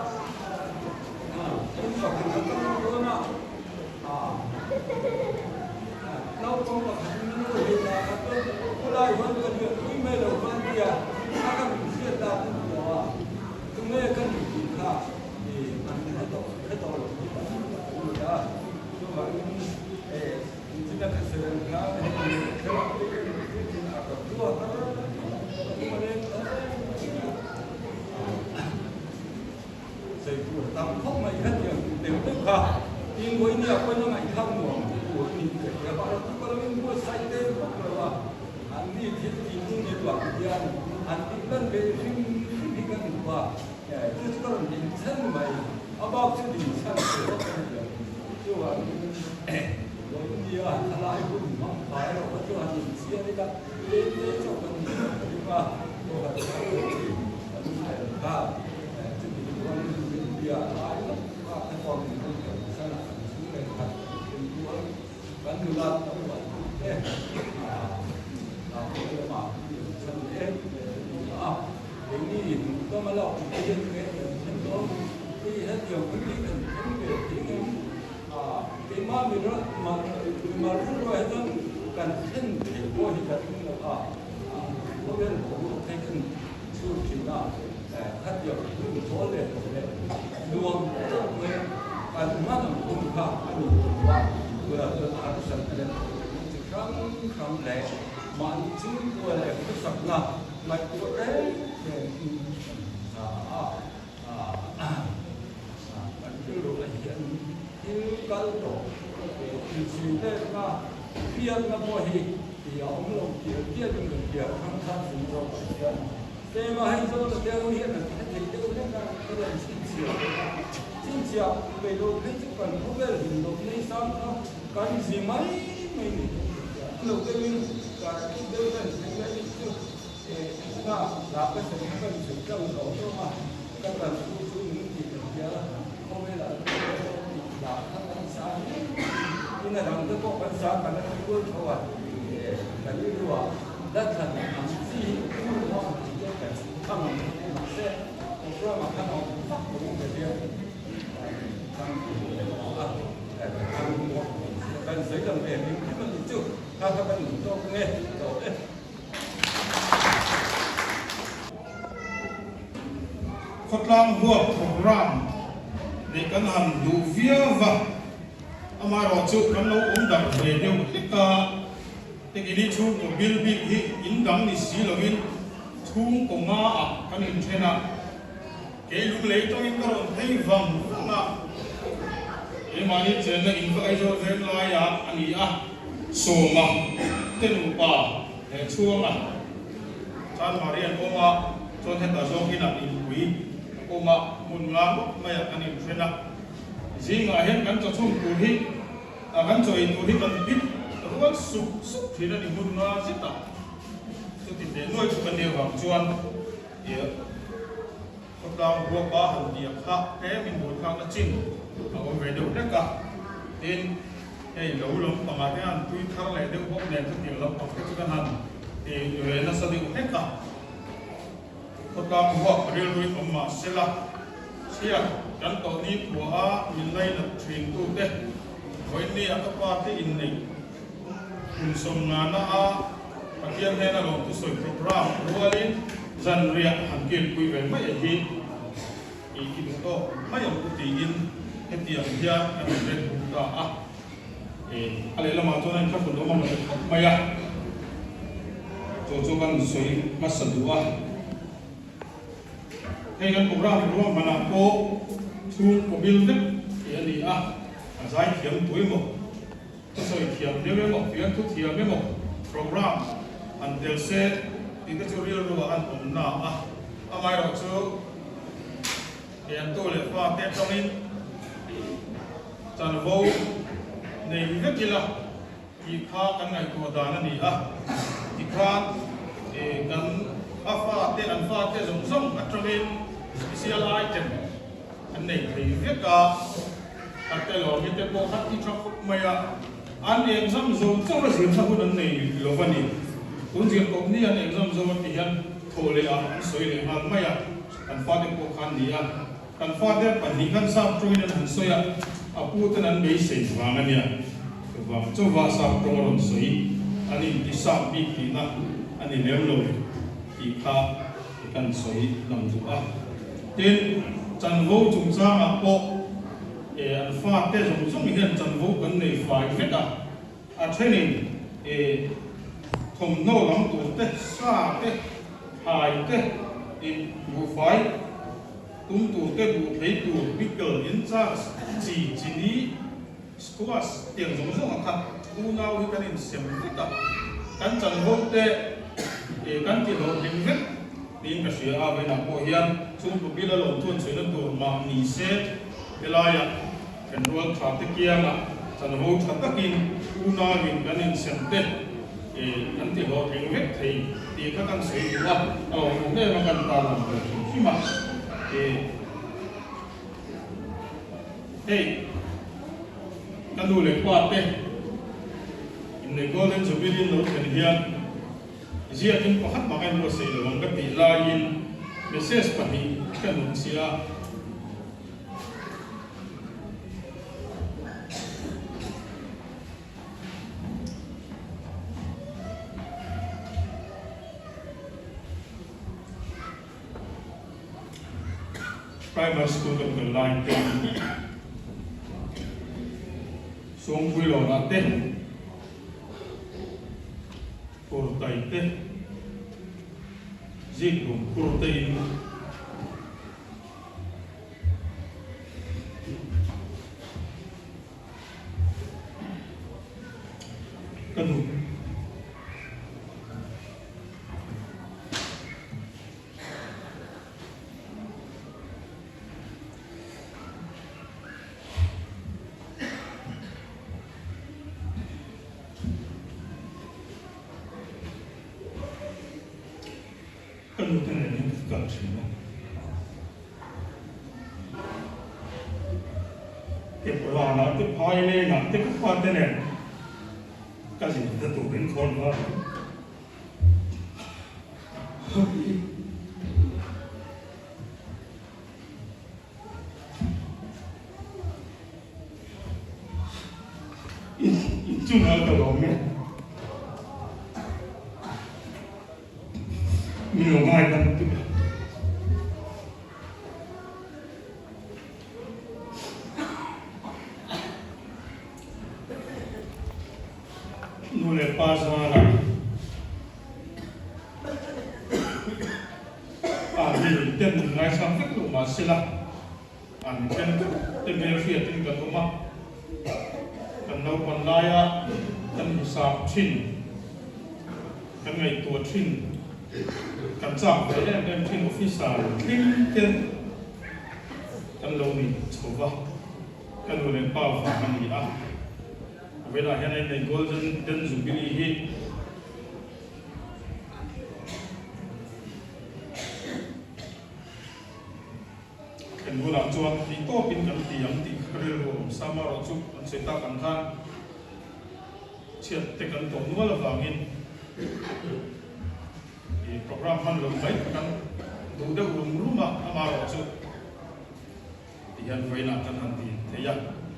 Speaker 8: Sei tur tam khawp mai kha tiang tih deuh deuh kha tin vawinia pawhin a ngaihthlak nuam tur a ni ka hria a, rawh chu ka lo inbuatsaih te vak lo a, an ni thil tih chu ni vang hian an tih lan ve hrim hrim hi ka duh a, chu chu ka rawn din chhan mai, a bak chu din chhan ve vak a ni lo, chuvangin vawinia thalai hun hmang phai erawh kha chu han inchhiar ila tlem te chauh kan ni ka ring a, kawhhran thar pawh hi kan hre ta. Chuti chuan India lai lawka ka tawng in kan kan san a, kan chhung leh khat kan kual kan nula tam ban te a khaw lamah kan chan em em a ni a. Keini hmuh tam a lak te hian nge kan then dawn hei hetiang hun hi kan thleng ve thei ngem a, keimah mimal rilruah hi chuan kan thlen theih pawh hi ka ring lo a, khawvel boruak te kan chhur thin a. Khatiang hun thawl leh tawh leh nuam tawk mai kan hman ang hun kha a ni tawh a, tunah chuan harsatna leh thawhchhuahna chi hrang hrang leh mahni chhungkua leh khawsakna ngaihtuah reng reng in kan hmu ta a, kan rilru ah hian thil kal tawh inchhirletna hriatna pawh hi a awm lo tial tialin kan hria, thangthar chung zawkah hian. Tlema hei zawng a deuh hian an hre thei deuh hlek a, ka rawn chhinchhiah ve a. Chhinchhiah ve lo phei chu kan khawvel hlim lo nei sang kha kan zi mai mai ni thei ka hria. A lo deuhin kar kip deuh hian sawi la ni chu na lah ka sawi kha kan sawi tlang tawh hlawm a, ka tan thu chu min tih ka hria a, khawvelah chuan tih lah kha kan sa hle in a dang te pawh kan sa kan la ti kual tho a, kan rilruah. Dathlan ang chi hi hmun maw ang chi te kan thlang ang hi mahse program ah khan a awm vak lo ang ber hian thlang a thlang bawk kan sawi lang ve hlim hlim a ni chu kha kha kan duh tawk nge tawh e.
Speaker 13: Khawtlang huap program neih kan han duh viau va, amaherawhchu kan lo awm darh ve deuh hlek a. Hengini chhungkaw bil bik hi in dang ni si lovin chhungkaw ngaah kan inthen a, kei lung lei tawngin ka rawn phei vang vang a, keimahni chenna in va Aizawl veng laiah a ni a, Sawma te nupa he chhuanga Chan Marian awm a, chuan hetah zawng inah inpui a awm a, hmun nga ngawt maiah kan inthen a, zingah hian kan chawchhun tur hi. A kan chaw ei tur hi kan pit rual sup sup thin a ni hmun nga zet a, chuti teh nuai chu kan nih avang chuan ih khawtlang huapa han tih a kha tlem in buaithlakna chin. a awm ve deuh hlek a. Tin, hei lo lampangah te hian tui thar leh deuh bawk nen chutiang lampang te chu kan han ti ve nasa deuh hlek a. Khawtlang huak rilruin awm mah sela, chhiat kan tawh ni phuah a min lainat thin tute vawiin a ka pa te inneih kum sawmngana a Pathian hnena lawmthu sawi program rualin zanriah han kilpui ve mai a hi i i duh tawk mai ang u tiin hetiang hian kan inren buk ta a. A lehlamah chuan a inthlahrun awm ang lo khawp mai a, chu chu kan sawi hmasa duh a. Hei kan program ruahmanah pawh chhungkaw bil vek tih a ni a, a zaithiam tu emaw, ka sawi thiam deuh emaw, fiamthu thiam emaw program han tel se tih te chu rilru ah an awm na a, amaherawhchu Piantu leh fate atangin chanvo nei vek ila tih kha kan ngaihtuah dan a ni a. Tikhan kan a fate, an fate zawng zawng atangin special item an nei thei vek a. Khat elawmi te pawh kha ti tha khawp mai a, an exam zo chauh a zirna hun an nei lo va ni. Tun zir tawp ni an exam zo a ti hian thawh leh ah an sawi leh nghal mai a, kan fate pawh khan ni a, kan fate pahnih khan sap tawngin an han sawi a, a pu ten an beisei vang a nia, chuvang chauha sap tawng a rawn sawi an inti sap bik tihna a ni lem lo tih kha kan sawi lang duh a. Tin, chanvo chungchangah pawh e an fate zawng zawng hian chanvo kan nei fai vek a, a thenin e thawmhnaw lam tur te, sa te, thlai te, in buhfai tum tur te, buh thei tur, pickle, in charge, chi, chini, squash tiang zawng zawng a kha unau hi kan insem vek a, kan chanvo te e kan tihlawhtling vek. Tiin ka hria a, vawiinah pawh hian chung pupil a lawm chuan chhuina tur mah ni se, helaiah kan rual tha te kiangah chanvo tha takin unauin kan insem te kan ti hlawhtling vek thei tih kha kan sawi duh a, a awm awm em a kan tan ang ber hrim hrim a. Hei ka nu leh pa te innei Golden Jubilee lo thlen hian Ziakin pakhat mah ka inbuatsaih lo ang ka tih laiin message pahnih ka nun chiah a. Primary school kan kal lai te Sawngpuilawnah te Kurtai te, Zikhlum khur te in ka duh. Ka nu te nen hian ka kal thin a. Kepranah te Phailengah te ka pa te nen ka zin ta turin khawn var a. Inchungah ka lawm e. Mi lo ngai dam tuk a. Nu leh pa zarah a mi ten ngaisang vek lo mah sela an then te hmel hriatin kan awm a, kan naupan laia kan hmusak thin, kan ngaihtuah thin, kan chak ve em em thin officer tling ten kan lo ni chho va, ka nu leh pa vang a ni a. Velah hian a innei Golden Den Jubilee hi thlen hunah chuan theihtawpin kan ti ang tih ka rilru. rilru awm sa marawh chu an sawi tak ang khan chhiat te kan tawh nual avangin i program hman lo mai kan duh deuh rum rum a, amarawh chu tihian vawiinah kan han ti thei a,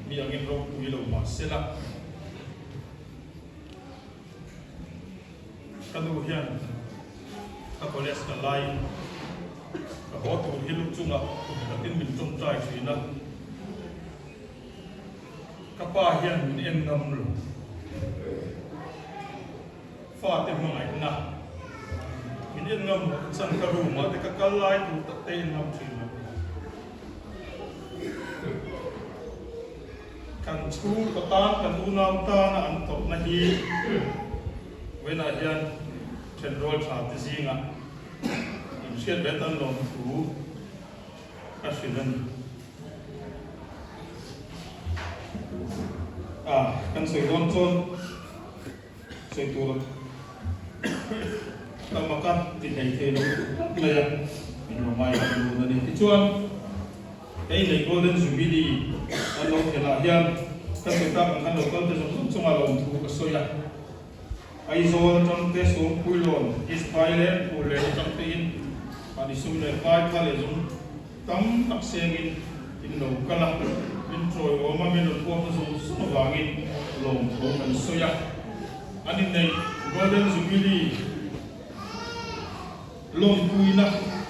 Speaker 13: mi angin ropui lo mah sela. Ka nu hian ka college kal laiin ka haw tur hi lu chungah takin min tawngtai thin a, ka pa hian min en ngam lo. Fate hmangaihna min en ngam loh chan ka room ah te ka kal lai tur tak te en ngam thin lo. Kan chhungkaw tan, kan unau tana an tawrhna hi vawiinah hian thenrual tha te zingah inhriat ve tan lawm thu ka hrilh a ni. A, kan sawi dawn chuan sawi tur tam a ka ti hlei thei lo tlat mai a, min lo ngai kan lun a ni. Tichuan. Hei lei Golden Jubilee an lo khelh ah hian ka sawi tak ang khan local te zawng zawng chunga lawmthu ka sawi a. Aizawl atang te Sawmpuilawn, East Thailand, Phullen atang te in mahni sum leh pai kha leh zawng tam tak sengin in lo kal a, min tawiawm a, min rawn huamna zawng zawng avangin lawmthu kan sawi a. An inneih Golden Jubilee Lawmpuina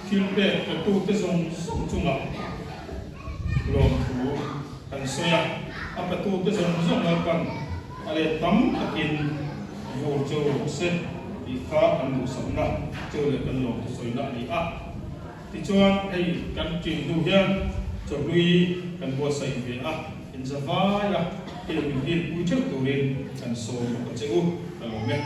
Speaker 13: thil pek petute zawng zawng chungah lawmthu kan sawi a, a petute zawng zawng Lalpan a let tam takin vur chu rawh se tih kha kan duhsakna chu leh kan lawmthu sawina a ni a. Tichuan hei kan ṭin hnu hian chawhlui kan buatsaih ve a, inzavai a, hei min rinpui ṭheuh turin kan sawm bawk a che u, ka lawm e.